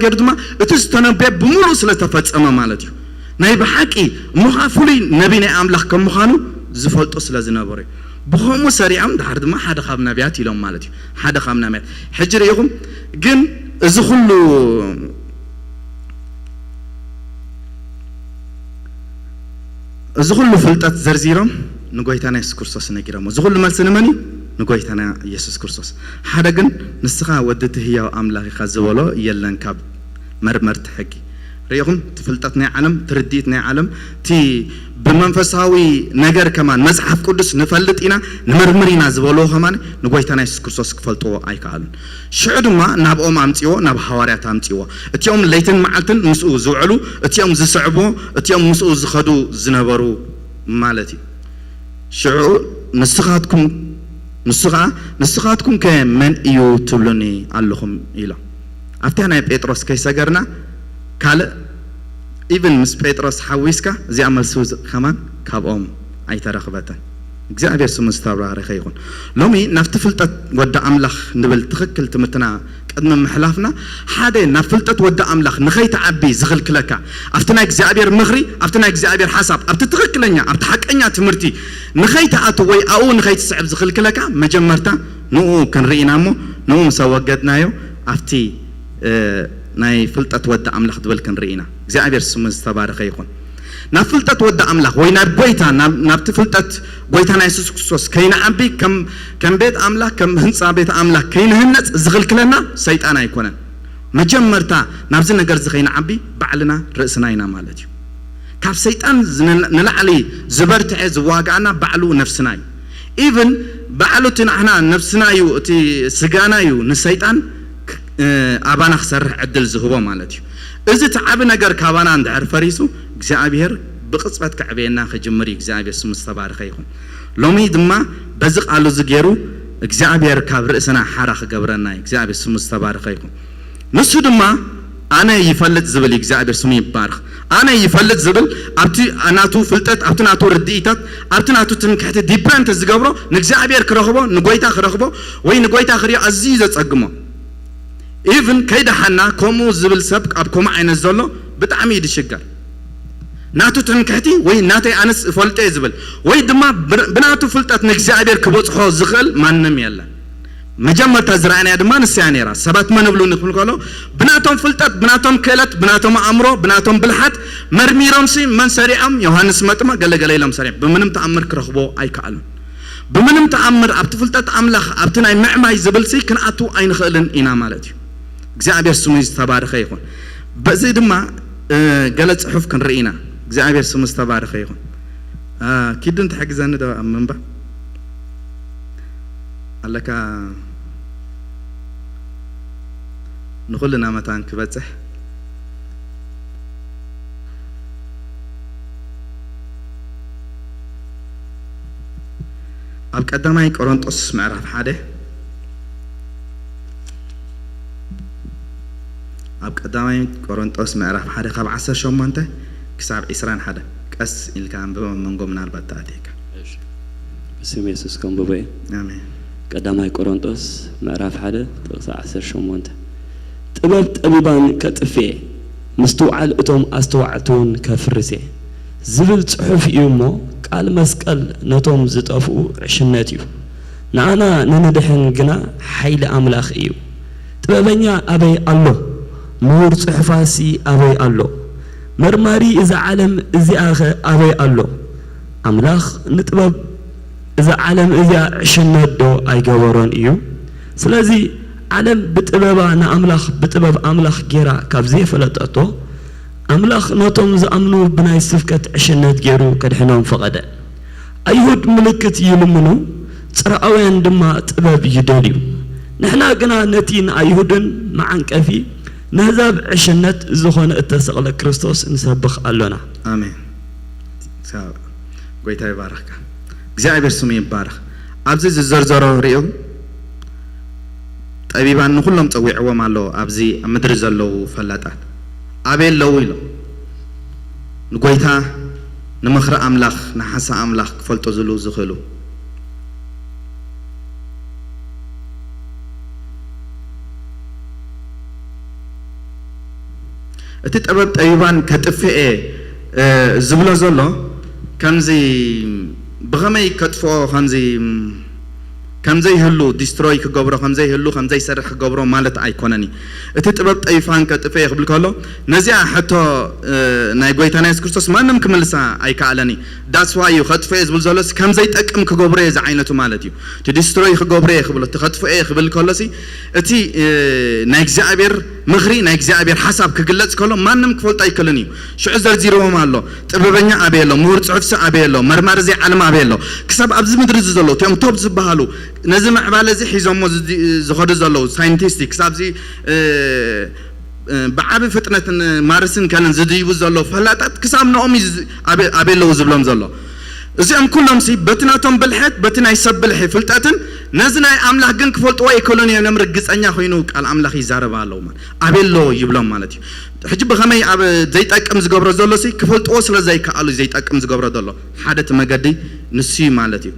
ገይሩ ድማ እቲ ዝተነበየ ብምሉእ ስለ ተፈጸመ ማለት እዩ። ናይ ብሓቂ እሞ ኸዓ ፍሉይ ነቢ ናይ ኣምላኽ ከም ምዃኑ ዝፈልጡ ስለ ዝነበሩ እዩ። ብኸምኡ ሰሪዖም ድሓር ድማ ሓደ ካብ ነቢያት ኢሎም ማለት እዩ። ሓደ ካብ ነቢያት። ሕጂ ርኢኹም ግን እዚ ኩሉ እዚ ኩሉ ፍልጠት ዘርዚሮም ንጎይታና የሱስ ክርስቶስ ነጊሮሞ። እዚ ኩሉ መልሲ ንመን እዩ? ንጎይታና የሱስ ክርስቶስ። ሓደ ግን ንስኻ ወዲ እቲ ህያው ኣምላኽ ኢኻ ዝበሎ የለን ካብ መርመርቲ ሕጊ። ርኢኹም፣ እቲ ፍልጠት ናይ ዓለም፣ እቲ ርድኢት ናይ ዓለም፣ እቲ ብመንፈሳዊ ነገር ከማን መጽሓፍ ቅዱስ ንፈልጥ ኢና፣ ንምርምር ኢና ዝበልዎ ከማን ንጎይታና የሱስ ክርስቶስ ክፈልጥዎ ኣይከኣሉን። ሽዑ ድማ ናብኦም ኣምጽዎ፣ ናብ ሃዋርያት ኣምጽዎ። እቲኦም ለይትን መዓልትን ምስኡ ዝውዕሉ፣ እቲኦም ዝስዕብዎ፣ እቲኦም ምስኡ ዝኸዱ ዝነበሩ ማለት እዩ። ሽዑ ንስኻትኩም፣ ንሱ ኸዓ፣ "ንስኻትኩም ከ መን እዩ ትብሉኒ ኣለኹም?" ኢሎም። ኣብታ ናይ ጴጥሮስ ከይሰገርና ካልእ ኢቭን ምስ ጴጥሮስ ሓዊስካ እዚኣ መልሲ ከማን ካብኦም ኣይተረኽበትን። እግዚኣብሔር ስሙ ዝተባረኸ ይኹን። ሎሚ ናብቲ ፍልጠት ወዲ ኣምላኽ ንብል ትኽክል ትምህርትና ቅድሚ ምሕላፍና ሓደ ናብ ፍልጠት ወዲ ኣምላኽ ንኸይትዓቢ ዝኽልክለካ ኣብቲ ናይ እግዚኣብሔር ምኽሪ፣ ኣብቲ ናይ እግዚኣብሔር ሓሳብ፣ ኣብቲ ትኽክለኛ፣ ኣብቲ ሓቀኛ ትምህርቲ ንኸይትኣቱ ወይ ኣብኡ ንኸይትስዕብ ዝኽልክለካ መጀመርታ ንኡ ክንርኢ ኢና እሞ ንኡ ምስ ኣወገድናዮ ኣብቲ እ፣ ናይ ፍልጠት ወዲ ኣምላኽ ዝብል ክንርኢ ኢና። እግዚኣብሔር ስሙ ዝተባረኸ ይኹን። ናብ ፍልጠት ወዲ ኣምላኽ ወይ ናብ ጎይታ፣ ናብ፣ ናብቲ ፍልጠት ጎይታና የሱስ ክርስቶስ ከይንዓቢ ከም፣ ከም ቤት ኣምላኽ፣ ከም ህንጻ ቤት ኣምላኽ ከይንህነጽ ዝኽልክለና ሰይጣን ኣይኮነን። መጀመርታ ናብዚ ነገር እዚ ከይንዓቢ ባዕልና ርእስና ኢና ማለት እዩ። ካብ ሰይጣን ዝን-፣ ንላዕሊ ዝበርትዐ ዝዋጋኣና ባዕሉ ነፍስና እዩ። ኢቭን ባዕሉ እቲ ንሕና ነፍስና እዩ፣ እቲ ስጋና እዩ ንሰይጣን ክ-፣ እ፣ ኣባና ክሰርሕ ዕድል ዝህቦ ማለት እዩ። እዚ እቲ ዓቢ ነገር ካባና እንድሕር ፈሪሱ እግዚኣብሔር ብቕጽበት ከዕበየና ክጅምር እዩ። እግዚኣብሔር ስሙ ዝተባረኸ ይኹን። ሎሚ ድማ በዚ ቃሉ እዚ ገይሩ እግዚኣብሔር ካብ ርእስና ሓራ ክገብረና እዩ። እግዚኣብሔር ስሙ ዝተባረኸ ይኹን። ንሱ ድማ ኣነ ይፈልጥ ዝብል እዩ። እግዚኣብሔር ስሙ ይባረኽ። ኣነ ይፈልጥ ዝብል ኣብቲ ናቱ ፍልጠት፣ ኣብቲ ናቱ ርድኢታት፣ ኣብቲ ናቱ ትምክሕቲ ዲፐንድ ዝገብሮ ንእግዚኣብሔር ክረኽቦ፣ ንጎይታ ክረኽቦ ወይ ንጎይታ ክሪኦ ኣዝዩ ዘጸግሞ። ኢቭን ከይደሓና ከምኡ ዝብል ሰብ ኣብ ከምኡ ዓይነት ዘሎ ብጣዕሚ እዩ ዝሽገር። ናቱ ትምክሕቲ ወይ ናተይ ኣነስ እፈልጦ እየ ዝብል ወይ ድማ ብ-፣ ብናቱ ፍልጠት ንእግዚኣብሔር ክበጽሖ ዝኽእል ማንም የለን። መጀመርታ ዝረኣናያ ድማ ንስያ ነይራ። ሰባት መን እብሉኒ ክብል ከሎ ብናቶም ፍልጠት፣ ብናቶም ክእለት፣ ብናቶም ኣእምሮ፣ ብናቶም ብልሓት መርሚሮምሲ መን ሰሪዖም? ዮሃንስ መጥምቕ ገለ ገለ ኢሎም ሰሪዖም። ብምንም ተኣምር ክረኽቦ ኣይከኣሉን። ብምንም ተኣምር ኣብቲ ፍልጠት ኣምላኽ ኣብቲ ናይ ምዕማይ ዝብልሲ ክንኣቱ ኣይንኽእልን ኢና ማለት እዩ። እግዚኣብሔር ስሙ ዝተባረኸ ይኹን። በዚ ድማ፣ እ፣ ገለ ጽሑፍ ክንርኢ ኢና። እግዚኣብሔር ስሙ ዝተባረኸ ይኹን። እ፣ ኪዱ እንትሕግዘኒ ዶ ኣብ ምንባብ ኣለካ ንኹልና መታን ክበጽሕ ኣብ ቀዳማይ ቆሮንጦስ ምዕራፍ ሓደ፣ ኣብ ቀዳማይ ቆሮንጦስ ምዕራፍ ሓደ ካብ ዓሰርተ ሸሞንተ ክሳብ ዕስራን ሓደ ቀስ ኢልካ ኣንብቦ፣ ኣብ መንጎ ምናልባት ተኣትየካ። እሺ። ብስም የሱስ ከንብቦ እየ። ኣሜን። ቀዳማይ ቆሮንጦስ ምዕራፍ ሓደ ጥቕሲ ዓሰርተ ሸሞንተ፣ "ጥበብ ጠቢባን ከጥፍኤ፣ ምስትውዓል እቶም ኣስተዋዕልቲ እውን ከፍርሴ" ዝብል ጽሑፍ እዩ እሞ፣ ቃል መስቀል ነቶም ዝጠፍኡ ዕሽነት እዩ፣ ንኣና ንንድሕን ግና ሓይሊ ኣምላኽ እዩ። ጥበበኛ ኣበይ ኣሎ? ምሁር ጽሑፋሲ ኣበይ ኣሎ? መርማሪ እዛ ዓለም እዚኣኸ ኣበይ ኣሎ? ኣምላኽ ንጥበብ እዛ ዓለም እዚኣ ዕሽነት ዶ ኣይገበሮን እዩ? ስለዚ ዓለም ብጥበባ ንኣምላኽ ብጥበብ ኣምላኽ ጌራ ካብ ዘይፈለጠቶ፣ ኣምላኽ ነቶም ዝኣምኑ ብናይ ስብከት ዕሽነት ጌሩ ከድሕኖም ፈቐደ። ኣይሁድ ምልክት ይልምኑ፣ ጽርኣውያን ድማ ጥበብ ይደልዩ። ንሕና ግና ነቲ ንኣይሁድን መዓንቀፊ፣ ነህዛብ ዕሽነት ዝኾነ እተሰቕለ ክርስቶስ ንሰብኽ ኣሎና። ኣሜን። ክሳብ ጎይታ ይባርኽካ። እግዚኣብሔር ስሙ ይባረኽ። ኣብዚ ዝዘርዘሮ ርእዩ ጠቢባን ንኹሎም ጸዊዕዎም ኣሎ። ኣብዚ ኣብ ምድሪ ዘለዉ ፈላጣት ኣበይ ኣለዉ ኢሎም ንጎይታ ንምኽሪ ኣምላኽ ንሓሳብ ኣምላኽ ክፈልጡ ዝሉ ዝኽእሉ። እቲ ጥበብ ጠቢባን ከጥፍኤ ዝብሎ ዘሎ ከምዚ ብኸመይ ከጥፍኦ ከምዚ ከምዘይህሉ ዲስትሮይ ክገብሮ ከምዘይህሉ ከምዘይሰርሕ ክገብሮ ማለት ኣይኮነን። እቲ ጥበብ ጠቢባን ከጥፍኤ ክብል ከሎ ነዚኣ ሕቶ ናይ ጎይታና የሱስ ክርስቶስ ማንም ክምልሳ ኣይከኣለኒ። ዳስዋዩ ከጥፍኤ ዝብል ዘሎስ ከምዘይጠቅም ክገብሮ እየ ዝዓይነቱ ማለት እዩ። እቲ ዲስትሮይ ክገብሮ እየ ክብሎ እቲ ከጥፍኤ ክብል ከሎሲ እቲ ናይ እግዚኣብሔር ምኽሪ ናይ እግዚኣብሔር ሓሳብ ክግለጽ ከሎ ማንም ክፈልጦ ኣይክእልን እዩ። ሽዑ ዘርዚርዎም ኣሎ። ጥበበኛ ኣበይ ኣሎ? ምሁር ጽሑፍሲ ኣበይ ኣሎ? መርማሪ እዚ ዓለም ኣበይ ኣሎ? ክሳብ ኣብዚ ምድሪ እዚ ዘለዉ እቲኦም ቶብ ዝበሃሉ ነዚ ምዕባለ እዚ ሒዞሞ ዝኸዱ ዘለዉ ሳይንቲስቲ ክሳብዚ ብዓቢ ፍጥነትን ማርስን ከንን ዝድይቡ ዘለዉ ፈላጣት ክሳብ ንኦም ኣበይ ኣለዉ ዝብሎም ዘሎ። እዚኦም ኩሎም ሲ በቲ ናቶም ብልሐት በቲ ናይ ሰብ ብልሒ ፍልጠትን ነዚ ናይ ኣምላኽ ግን ክፈልጥዎ ኣይክእሉን እዮም ኢሎም ርግጸኛ ኮይኑ ቃል ኣምላኽ ይዛረብ ኣለዉ ማለት ኣበይ ኣሎ ይብሎም ማለት እዩ። ሕጂ ብኸመይ ኣብ ዘይጠቅም ዝገብሮ ዘሎ ሲ ክፈልጥዎ ስለ ዘይከኣሉ ዘይጠቅም ዝገብሮ ዘሎ ሓደ እቲ መገዲ ንሱ እዩ ማለት እዩ።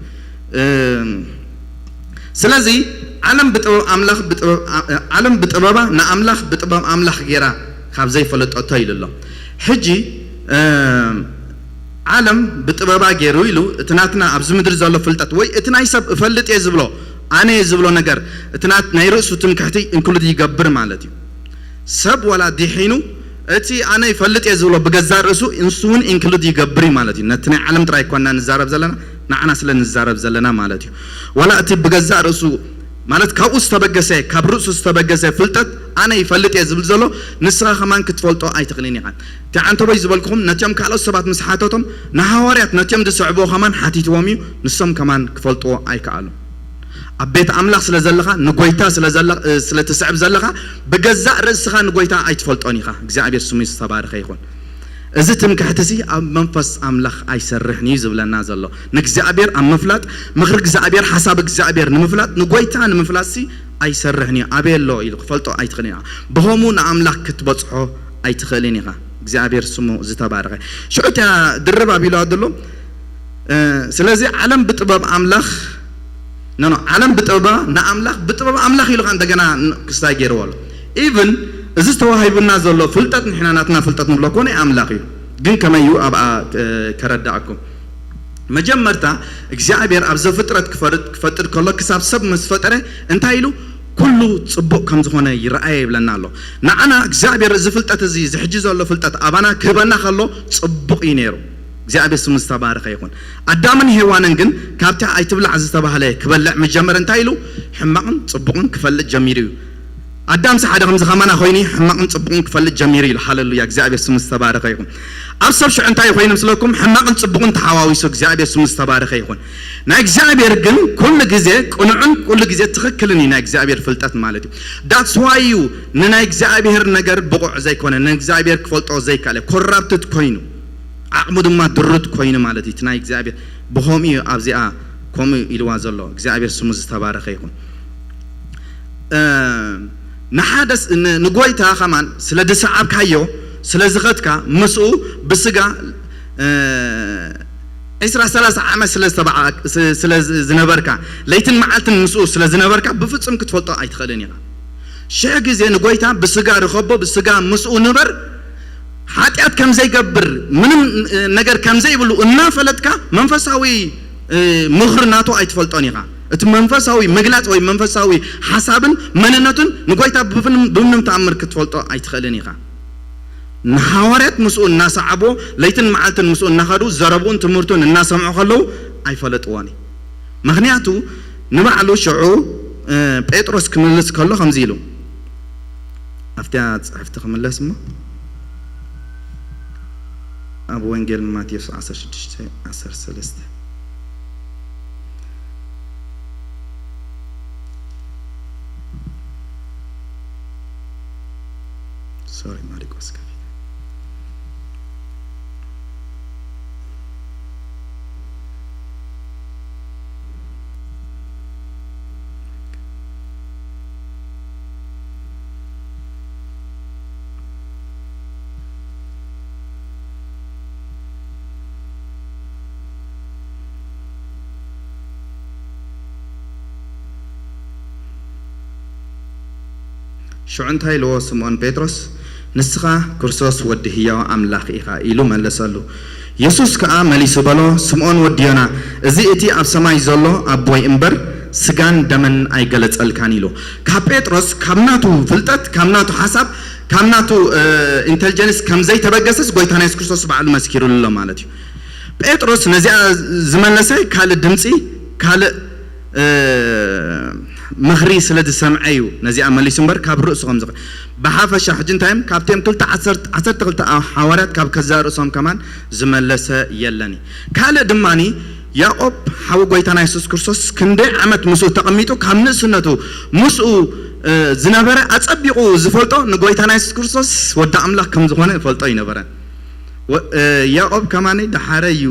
ስለዚ ዓለም ብጥበብ ኣምላኽ ዓለም ብጥበባ ንኣምላኽ ብጥበብ ኣምላኽ ገይራ ካብ ዘይፈለጠቶ ኢሉ ኣሎ። ሕጂ ዓለም ብጥበባ ገይሩ ኢሉ እቲ ናትና ኣብዚ ምድሪ ዘሎ ፍልጠት ወይ እቲ ናይ ሰብ እፈልጥ እየ ዝብሎ ኣነ እየ ዝብሎ ነገር እቲ ናይ ርእሱ ትምክሕቲ እንክሉድ ይገብር ማለት እዩ። ሰብ ዋላ ዲሒኑ እቲ ኣነ ይፈልጥ እየ ዝብሎ ብገዛእ ርእሱ ንሱ እውን ኢንክሉድ ይገብር እዩ ማለት እዩ። ነቲ ናይ ዓለም ጥራይ ኮና ንዛረብ ዘለና ንዓና ስለ ንዛረብ ዘለና ማለት እዩ። ዋላ እቲ ብገዛእ ርእሱ ማለት ካብኡ ዝተበገሰ ካብ ርእሱ ዝተበገሰ ፍልጠት ኣነ ይፈልጥ እየ ዝብል ዘሎ ንስኻ ከማን ክትፈልጦ ኣይትኽእልን ኢኻ። እቲ ዓንተቦይ ዝበልኩኹም ነቲኦም ካልኦት ሰባት ምስ ሓተቶም ንሃዋርያት ነቲኦም ዝስዕብዎ ከማን ሓቲትዎም እዩ። ንሶም ከማን ክፈልጥዎ ኣይከኣሉን። ኣብ ቤት ኣምላኽ ስለ ዘለኻ ንጎይታ ስለ ትስዕብ ዘለኻ ብገዛእ ርእስኻ ንጎይታ ኣይትፈልጦን ኢኻ። እግዚኣብሔር ስሙ ዝተባረኸ ይኹን። እዚ ትምክሕቲ እዚ ኣብ መንፈስ ኣምላኽ ኣይሰርሕን እዩ ዝብለና ዘሎ። ንእግዚኣብሔር ኣብ ምፍላጥ ምኽሪ እግዚኣብሔር ሓሳብ እግዚኣብሔር ንምፍላጥ ንጎይታ ንምፍላጥ ሲ ኣይሰርሕን እዩ ኣበይ ኣሎ ኢሉ ክፈልጦ ኣይትኽእልን ኢኻ። ብኸምኡ ንኣምላኽ ክትበጽሖ ኣይትኽእልን ኢኻ። እግዚኣብሔር ስሙ ዝተባረኸ። ሽዑ እቲያ ድርብ ኣቢሉ ዘሎ ስለዚ ዓለም ብጥበብ ኣምላኽ ኖ ኖ ዓለም ብጥበባ ንኣምላኽ ብጥበብ ኣምላኽ ኢሉ ከዓ እንደገና ክስታይ ገይርዎ ኣሎ። ኢቭን እዚ ዝተዋሂቡና ዘሎ ፍልጠት ንሕና ናትና ፍልጠት ንብሎ ኮነ ኣምላኽ እዩ። ግን ከመይ እዩ ኣብኣ ከረዳእኩም። መጀመርታ እግዚኣብሔር ኣብ ዘፍጥረት ክፈጥር ከሎ ክሳብ ሰብ ምስ ፈጠረ እንታይ ኢሉ ኩሉ ፅቡቅ ከም ዝኾነ ይረኣየ ይብለና ኣሎ። ንዓና እግዚኣብሔር እዚ ፍልጠት እዚ ዝሕጂ ዘሎ ፍልጠት ኣባና ክህበና ከሎ ፅቡቅ እዩ ነይሩ። እግዚኣብሔር ስሙ ዝተባረኸ ይኹን። ኣዳምን ሄዋንን ግን ካብቲ ኣይትብላዕ ዝተባህለ ክበልዕ ምስ ጀመረ እንታይ ኢሉ ሕማቕን ፅቡቕን ክፈልጥ ጀሚሩ እዩ። ኣዳምሲ ሓደ ከምዚ ከማና ኮይኑ ሕማቕን ፅቡቕን ክፈልጥ ጀሚሩ ኢሉ። ሃለሉያ እግዚኣብሔር ስሙ ዝተባረኸ ይኹን። ኣብ ሰብ ሽዑ እንታይ ኮይኑ ምስለኩም ሕማቕን ፅቡቕን ተሓዋዊሱ እግዚኣብሔር ስሙ ዝተባረኸ ይኹን። ናይ እግዚኣብሔር ግን ኩሉ ግዜ ቅኑዕን ኩሉ ግዜ ትኽክልን እዩ ናይ እግዚኣብሔር ፍልጠት ማለት እዩ። ዳትስ ዋይ እዩ ንናይ እግዚኣብሔር ነገር ብቑዕ ዘይኮነ ንእግዚኣብሔር ክፈልጦ ዘይከኣለ ኮራፕትድ ኮይኑ ዓቕሙ ድማ ድሩት ኮይኑ ማለት እዩ። እቲ ናይ እግዚኣብሔር ብኸምኡ እዩ ኣብዚኣ ከምኡ ኢልዋ ዘሎ እግዚኣብሔር ስሙ ዝተባረኸ ይኹን። ንሓደ ንጎይታ ከማን ስለ ዝሰዓብካዮ ስለ ዝኸድካ ምስኡ ብስጋ ዒስራ ሰላሳ ዓመት ስለ ዝነበርካ ለይትን መዓልትን ምስኡ ስለ ዝነበርካ ብፍጹም ክትፈልጦ ኣይትኽእልን ኢኻ። ሽሕ ግዜ ንጎይታ ብስጋ ርኸቦ ብስጋ ምስኡ ንበር ሓጢኣት ከም ዘይገብር ምንም ነገር ከም ዘይብሉ እናፈለጥካ መንፈሳዊ ምኽሪ ናቱ ኣይትፈልጦን ኢኻ። እቲ መንፈሳዊ ምግላፅ ወይ መንፈሳዊ ሓሳብን መንነቱን ንጎይታ ብምንም ተኣምር ክትፈልጦ ኣይትኽእልን ኢኻ። ንሃዋርያት ምስኡ እናሰዓብዎ ለይትን መዓልትን ምስኡ እናኸዱ ዘረብኡን ትምህርቱን እናሰምዑ ከለዉ ኣይፈለጥዎን እዩ። ምኽንያቱ ንባዕሉ ሽዑ ጴጥሮስ ክምልስ ከሎ ከምዚ ኢሉ ኣብቲያ ፅሕፍቲ ክምለስ እሞ ኣብ ወንጌል ማቴዎስ ዓሰርተ ሽዱሽተ ዓሰርተ ሰለስተ ሶሪ ማሪቆስ ከፊት ሽዑ እንታይ ኢልዎ ስምዖን ጴጥሮስ? ንስኻ ክርስቶስ ወዲ ህያው ኣምላኽ ኢኻ ኢሉ መለሰሉ። የሱስ ከኣ መሊሱ በሎ፣ ስምኦን ወዲ ዮና፣ እዚ እቲ ኣብ ሰማይ ዘሎ ኣቦይ እምበር ስጋን ደምን ኣይገለጸልካን ኢሉ። ካብ ጴጥሮስ ካብ ናቱ ፍልጠት፣ ካብ ናቱ ሓሳብ፣ ካብ ናቱ ኢንተልጀንስ ከም ዘይተበገሰስ ጎይታና የሱስ ክርስቶስ ባዕሉ መስኪሩሉ ኣሎ ማለት እዩ። ጴጥሮስ ነዚኣ ዝመለሰ ካልእ ድምፂ፣ ካልእ ምኽሪ ስለ ዝሰምዐ እዩ ነዚኣ መሊሱ እምበር ካብ ርእሱ ከም ዝኸ ብሓፈሻ ሕጂ እንታይ እዮም ካብቲኦም ክልተ ዓሰርተ ክልተ ሓዋርያት ካብ ከዛ ርእሶም ከማን ዝመለሰ የለን እዩ። ካልእ ድማኒ ያዕቆብ ሓዊ ጎይታና የሱስ ክርስቶስ ክንደይ ዓመት ምስኡ ተቐሚጡ ካብ ንእስነቱ ምስኡ ዝነበረ ኣጸቢቑ ዝፈልጦ ንጎይታና የሱስ ክርስቶስ ወዲ ኣምላኽ ከም ዝኾነ ይፈልጦ ይነበረ። ያዕቆብ ከማኒ ደሓረ እዩ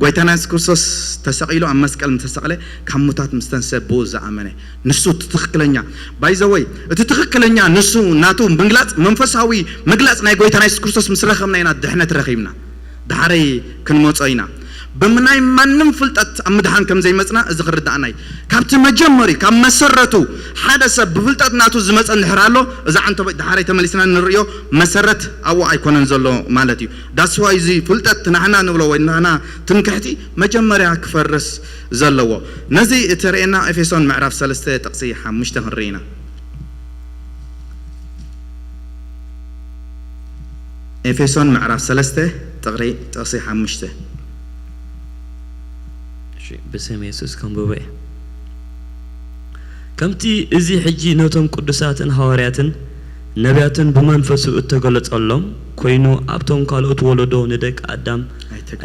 ጎይታና የሱስ ክርስቶስ ተሰቒሉ ኣብ መስቀል ምተሰቕለ ካብ ሙታት ምስተንሰ ብኡ ዝኣመነ ንሱ እቲ ትኽክለኛ ባይዘወይ እቲ ትኽክለኛ ንሱ ናቱ ምግላፅ መንፈሳዊ ምግላፅ ናይ ጎይታና የሱስ ክርስቶስ ምስ ረኸብና ኢና ድሕነት ረኺብና። ዳሕረይ ክንመጾ ኢና። ብምናይ ማንም ፍልጠት ኣብ ምድሓን ከም ዘይመጽና እዚ ክርዳእና እዩ። ካብቲ መጀመሪ ካብ መሰረቱ ሓደ ሰብ ብፍልጠት ናቱ ዝመጸ እንድሕር ኣሎ እዛ ዓንተቦይ ዳሕረይ ተመሊስና ንርእዮ መሰረት ኣብኡ ኣይኮነን ዘሎ ማለት እዩ። ዳስዋይ እዚ ፍልጠት ናሕና ንብሎ ወይ ናሕና ትምክሕቲ መጀመርያ ክፈርስ ዘለዎ። ነዚ እተርእየና ኤፌሶን ምዕራፍ ሰለስተ ጥቕሲ ሓሙሽተ ክንርኢ ኢና። ኤፌሶን ምዕራፍ ሰለስተ ጥቕሪ ጥቕሲ ሓሙሽተ። እሺ፣ ብስም የሱስ ከንብቦ እየ። ከምቲ እዚ ሕጂ ነቶም ቅዱሳትን ሃዋርያትን ነቢያትን ብመንፈሱ እተገለጸሎም ኮይኑ ኣብቶም ካልኦት ወለዶ ንደቂ ኣዳም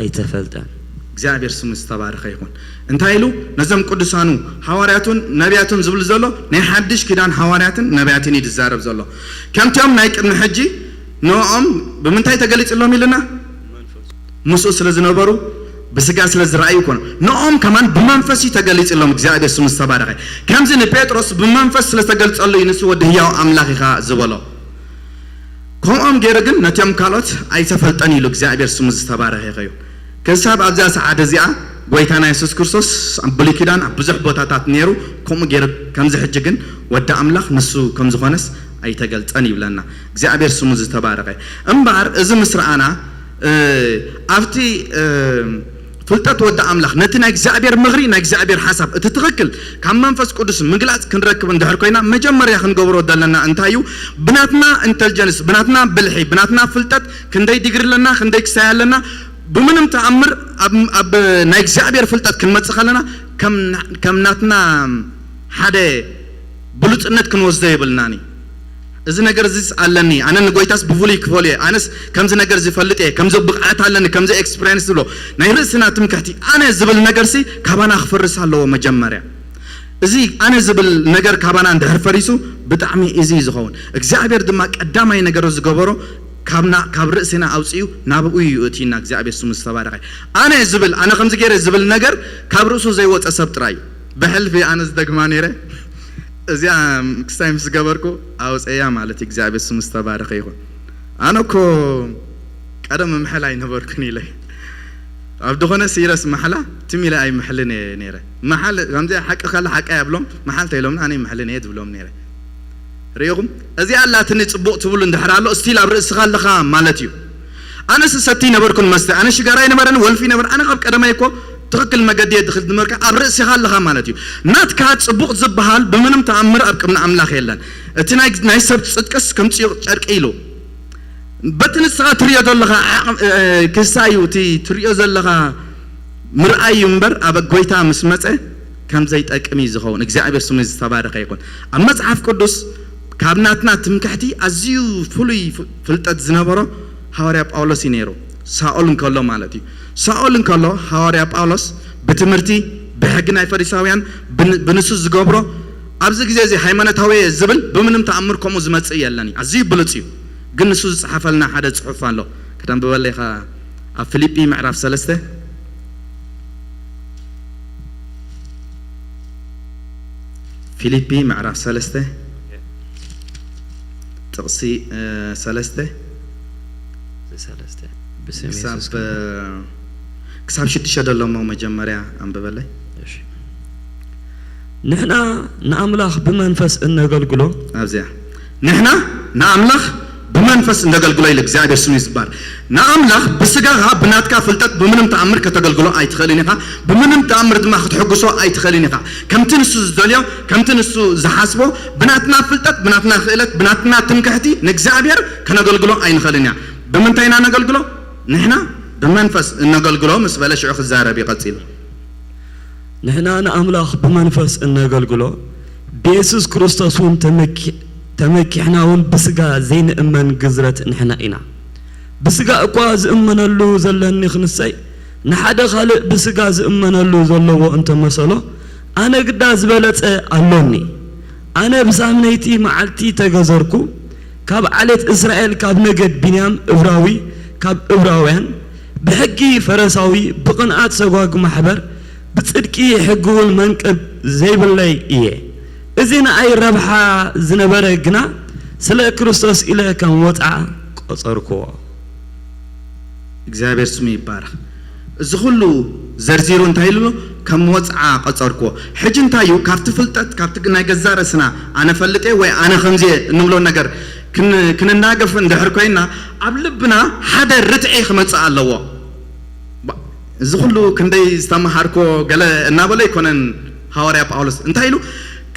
ኣይተፈልጠን። እግዚኣብሔር ስሙ ዝተባረኸ ይኹን። እንታይ ኢሉ ነዞም ቅዱሳኑ ሃዋርያቱን ነቢያቱን ዝብል ዘሎ ናይ ሓድሽ ኪዳን ሃዋርያትን ነቢያትን እዩ ዝዛረብ ዘሎ። ከምቲኦም ናይ ቅድሚ ሕጂ ንኦም ብምንታይ ተገሊጽሎም ኢልና ምስኡ ስለ ዝነበሩ ብስጋ ስለ ዝረኣዩ ይኮኑ ንኦም ከማን ብመንፈስ እዩ ተገሊጽሎም። እግዚኣብሔር ስሙ ዝተባረኸ። ከምዚ ንጴጥሮስ ብመንፈስ ስለ ዝተገልጸሉ እዩ ንሱ ወዲ ህያው ኣምላኽ ኢኻ ዝበሎ። ከምኦም ገይሩ ግን ነቲኦም ካልኦት ኣይተፈልጠን ኢሉ እግዚኣብሔር ስሙ ዝተባረኸ ይኸዩ። ክሳብ ኣብዛ ሰዓት እዚኣ ጎይታና የሱስ ክርስቶስ ኣብ ብሉይ ኪዳን ኣብ ብዙሕ ቦታታት ነይሩ። ከምኡ ገይሩ ከምዚ ሕጂ ግን ወዲ ኣምላኽ ንሱ ከም ዝኾነስ ኣይተገልጸን ይብለና። እግዚኣብሔር ስሙ ዝተባረኸ። እምበኣር እዚ ምስ ረኣና ኣብቲ ፍልጠት ወዲ ኣምላኽ ነቲ ናይ እግዚኣብሔር ምኽሪ ናይ እግዚኣብሔር ሓሳብ እቲ ትኽክል ካብ መንፈስ ቅዱስ ምግላፅ ክንረክብ እንድሕር ኮይና መጀመርያ ክንገብሮ ዘለና እንታይ እዩ? ብናትና ኢንተልጀንስ ብናትና ብልሒ ብናትና ፍልጠት ክንደይ ዲግሪ ኣለና ክንደይ ክሳይ ኣለና ብምንም ተኣምር ኣብ ናይ እግዚኣብሔር ፍልጠት ክንመፅእ ከለና ከም ናትና ሓደ ብሉፅነት ክንወስዶ የብልናን እዩ። እዚ ነገር እዚስ ኣለኒ ኣነ ንጎይታስ ብፍሉይ ክፈልዮ እየ ኣነስ ከምዚ ነገር ዝፈልጥ እየ ከምዚ ብቕዓት ኣለኒ ከምዚ ኤክስፕሪንስ ዝብሎ ናይ ርእስና ትምክሕቲ ኣነ ዝብል ነገርሲ ካባና ክፈርስ ኣለዎ መጀመርያ። እዚ ኣነ ዝብል ነገር ካባና እንድሕር ፈሪሱ ብጣዕሚ እዚ እዩ ዝኸውን። እግዚኣብሔር ድማ ቀዳማይ ነገሩ ዝገበሮ ካብና ካብ ርእስና ኣውፅኡ ናብኡ እዩ እትዩና እግዚኣብሔር ስሙ ዝተባረኸ። ኣነ ዝብል ኣነ ከምዚ ገይረ ዝብል ነገር ካብ ርእሱ ዘይወፀ ሰብ ጥራይ እዩ። ብሕልፊ ኣነ ዝደግማ ነይረ እዚኣ ክስታይ ምስ ገበርኩ ኣውፀያ ማለት እዩ። እግዚኣብሔር ስሙ ዝተባረኸ ይኹን። ኣነ እኮ ቀደም ምሕል ኣይነበርኩን ኢለ ኣብ ዝኾነ ሲረስ ማሕላ ትም ኢለ ኣይምሕልን እየ ነይረ። መሓል ከምዚ ሓቂ ካለ ሓቂ ኣብሎም መሓል ተይሎምና ኣነ ይምሕልን እየ ዝብሎም ነይረ። ርኢኹም እዚኣ ኣላትኒ ፅቡቕ ትብሉ እንድሕር ኣሎ ስቲል ኣብ ርእስኻ ኣለኻ ማለት እዩ። ኣነስ እሰቲ ነበርኩን መስተ ኣነ ሽጋራ ይነበረን ወልፊ ይነበረ ኣነ ካብ ቀደማይ እኮ ትኽክል መገዲ እየ ድኽል ድመርካ ኣብ ርእስኻ ኣለኻ ማለት እዩ። ናትካ ጽቡቕ ዝበሃል ብምንም ተኣምር ኣብ ቅድሚ ኣምላኽ የለን። እቲ ናይ ናይ ሰብ ጽድቅስ ከም ጽዩቕ ጨርቂ ኢሉ በቲ ንስኻ ትሪኦ ዘለኻ ዓቕም ክሳዩ እቲ ትሪኦ ዘለኻ ምርኣይ እዩ እምበር ኣብ ጎይታ ምስ መጸ ከም ዘይጠቅም እዩ ዝኸውን። እግዚኣብሔር ስሙ ዝተባረኸ ይኹን። ኣብ መጽሓፍ ቅዱስ ካብ ናትና ትምክሕቲ ኣዝዩ ፍሉይ ፍልጠት ዝነበሮ ሃዋርያ ጳውሎስ እዩ ነይሩ። ሳኦል እንከሎ ማለት እዩ። ሳኦል እንከሎ ሃዋርያ ጳውሎስ ብትምህርቲ ብሕጊ ናይ ፈሪሳውያን ብንሱ ዝገብሮ ኣብዚ ግዜ እዚ ሃይማኖታዊ ዝብል ብምንም ተኣምር ከምኡ ዝመጽእ የለን እዩ። ኣዝዩ ብሉጽ እዩ። ግን ንሱ ዝጽሓፈልና ሓደ ጽሑፍ ኣሎ። ከተንብበለይ ኢኻ ኣብ ፊልጲ ምዕራፍ ሰለስተ ፊልጲ ምዕራፍ ሰለስተ ጥቕሲ ሰለስተ ሰለስተ ብስም የሱስ ክሳብ ሽዱሽተ ደሎ እሞ መጀመርያ ኣንብበለይ። ንሕና ንኣምላኽ ብመንፈስ እነገልግሎ ኣብዚኣ ንሕና ንኣምላኽ ብመንፈስ እነገልግሎ ኢሉ እግዚኣብሔር ስሙ ይዝባር። ንኣምላኽ ብስጋኻ ብናትካ ፍልጠት ብምንም ተኣምር ከተገልግሎ ኣይትኽእልን ኢኻ፣ ብምንም ተኣምር ድማ ክትሕግሶ ኣይትኽእልን ኢኻ። ከምቲ ንሱ ዝደልዮ፣ ከምቲ ንሱ ዝሓስቦ፣ ብናትና ፍልጠት፣ ብናትና ክእለት፣ ብናትና ትምክሕቲ ንእግዚኣብሔር ከነገልግሎ ኣይንኽእልን ኢና። ብምንታይ ኢና ነገልግሎ? ንሕና ብመንፈስ እነገልግሎ ምስ በለ ሽዑ ክዛረብ እዩ ቀጺሉ። ንሕና ንኣምላኽ ብመንፈስ እነገልግሎ፣ ብየሱስ ክርስቶስ እውን ተመኪ- ተመኪሕና እውን ብስጋ ዘይንእመን ግዝረት ንሕና ኢና። ብስጋ እኳ ዝእመነሉ ዘለኒ ክንሰይ፣ ንሓደ ካልእ ብስጋ ዝእመነሉ ዘለዎ እንተመሰሎ፣ ኣነ ግዳ ዝበለጸ ኣሎኒ። ኣነ ብሳምነይቲ መዓልቲ ተገዘርኩ፣ ካብ ዓሌት እስራኤል፣ ካብ ነገድ ብንያም፣ እብራዊ፣ ካብ እብራውያን፣ ብሕጊ ፈረሳዊ፣ ብቕንኣት ሰጓግ ማሕበር፣ ብጽድቂ ሕጊ እውን መንቅብ ዘይብለይ እየ። እዚ ንኣይ ረብሓ ዝነበረ ግና ስለ ክርስቶስ ኢለ ከም ወጽዓ ቆጸርክዎ። እግዚኣብሔር ስሙ ይባረኽ። እዚ ኩሉ ዘርዚሩ እንታይ ኢሉ ኣሎ? ከም ወጽዓ ቆጸርክዎ። ሕጂ እንታይ እዩ? ካብቲ ፍልጠት፣ ካብቲ ናይ ገዛ ርእስና ኣነ ፈልጥ እየ ወይ ኣነ ከምዚ እየ እንብሎ ነገር ክን- ክንናገፍ እንድሕር ኮይና ኣብ ልብና ሓደ ርትዒ ክመጽእ ኣለዎ። ባ- እዚ ኩሉ ክንደይ ዝተምሃርኮ ገለ እናበለ ኣይኮነን ሃዋርያ ጳውሎስ እንታይ ኢሉ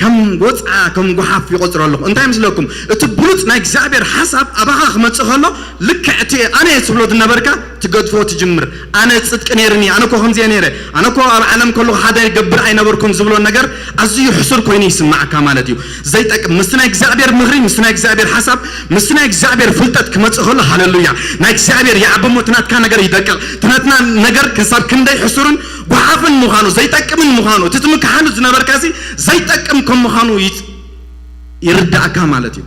ከም ጎፅዓ ከም ጎሓፍ ይቆፅሮ ኣለኹ እንታይ ምስለኩም እቲ ብሉፅ ናይ እግዚኣብሔር ሓሳብ ኣባኻ ክመፅእ ከሎ ልክዕ እቲ ኣነ እየ ትብሎ ዝነበርካ ትገድፎ ትጅምር ኣነ ፅድቂ ነይርኒ ኣነ ኮ ከምዚ ነይረ ኣነ ኮ ኣብ ዓለም ከለኹ ሓደ ገብር ኣይነበርኩን ዝብሎ ነገር ኣዝዩ ሕሱር ኮይኑ ይስማዓካ ማለት እዩ ዘይጠቅም ምስቲ ናይ እግዚኣብሔር ምኽሪ ምስቲ ናይ እግዚኣብሔር ሓሳብ ምስቲ ናይ እግዚኣብሔር ፍልጠት ክመፅእ ከሎ ሃለሉያ ናይ እግዚኣብሔር ይዓቢ እሞ እቲ ናትካ ነገር ይደቅቕ እቲ ናትና ነገር ክሳብ ክንደይ ሕሱርን ጓሓፍን ምዃኑ ዘይጠቅምን ምዃኑ እቲ ትምክሓሉ ዝነበርካሲ ዘይጠቅም ከም ምዃኑ ይርዳእካ ማለት እዩ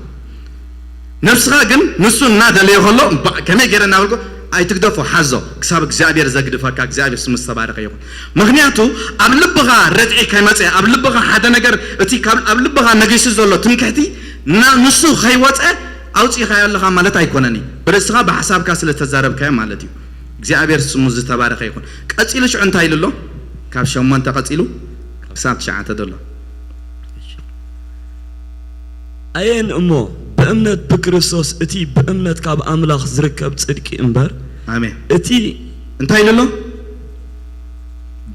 ነብስኻ ግን ንሱ እናደለየ ከሎ ከመይ ገይረ እናበልኩ ኣይትግደፎ ሓዞ ክሳብ እግዚኣብሔር ዘግድፈካ እግዚኣብሔር ስሙ ዝተባረኸ ይኹን ምኽንያቱ ኣብ ልብኻ ረድዒ ከይመፀ ኣብ ልብኻ ሓደ ነገር እቲ ኣብ ልብኻ ነጊሱ ዘሎ ትምክሕቲ ንሱ ከይወፀ ኣውፂኻዮ ኣለኻ ማለት ኣይኮነን እዩ ብርእስኻ ብሓሳብካ ስለ ዝተዛረብካዮ ማለት እዩ እግዚኣብሔር ስሙ ዝተባረኸ ይኹን ቀፂሉ ሽዑ እንታይ ኢሉ ኣሎ ካብ ሸሞንተ ቀፂሉ ክሳብ ትሽዓተ ዘሎ ኣየን እሞ ብእምነት ብክርስቶስ እቲ ብእምነት ካብ ኣምላኽ ዝርከብ ጽድቂ እምበር ኣሜን እቲ እንታይ ኢሉ ኣሎ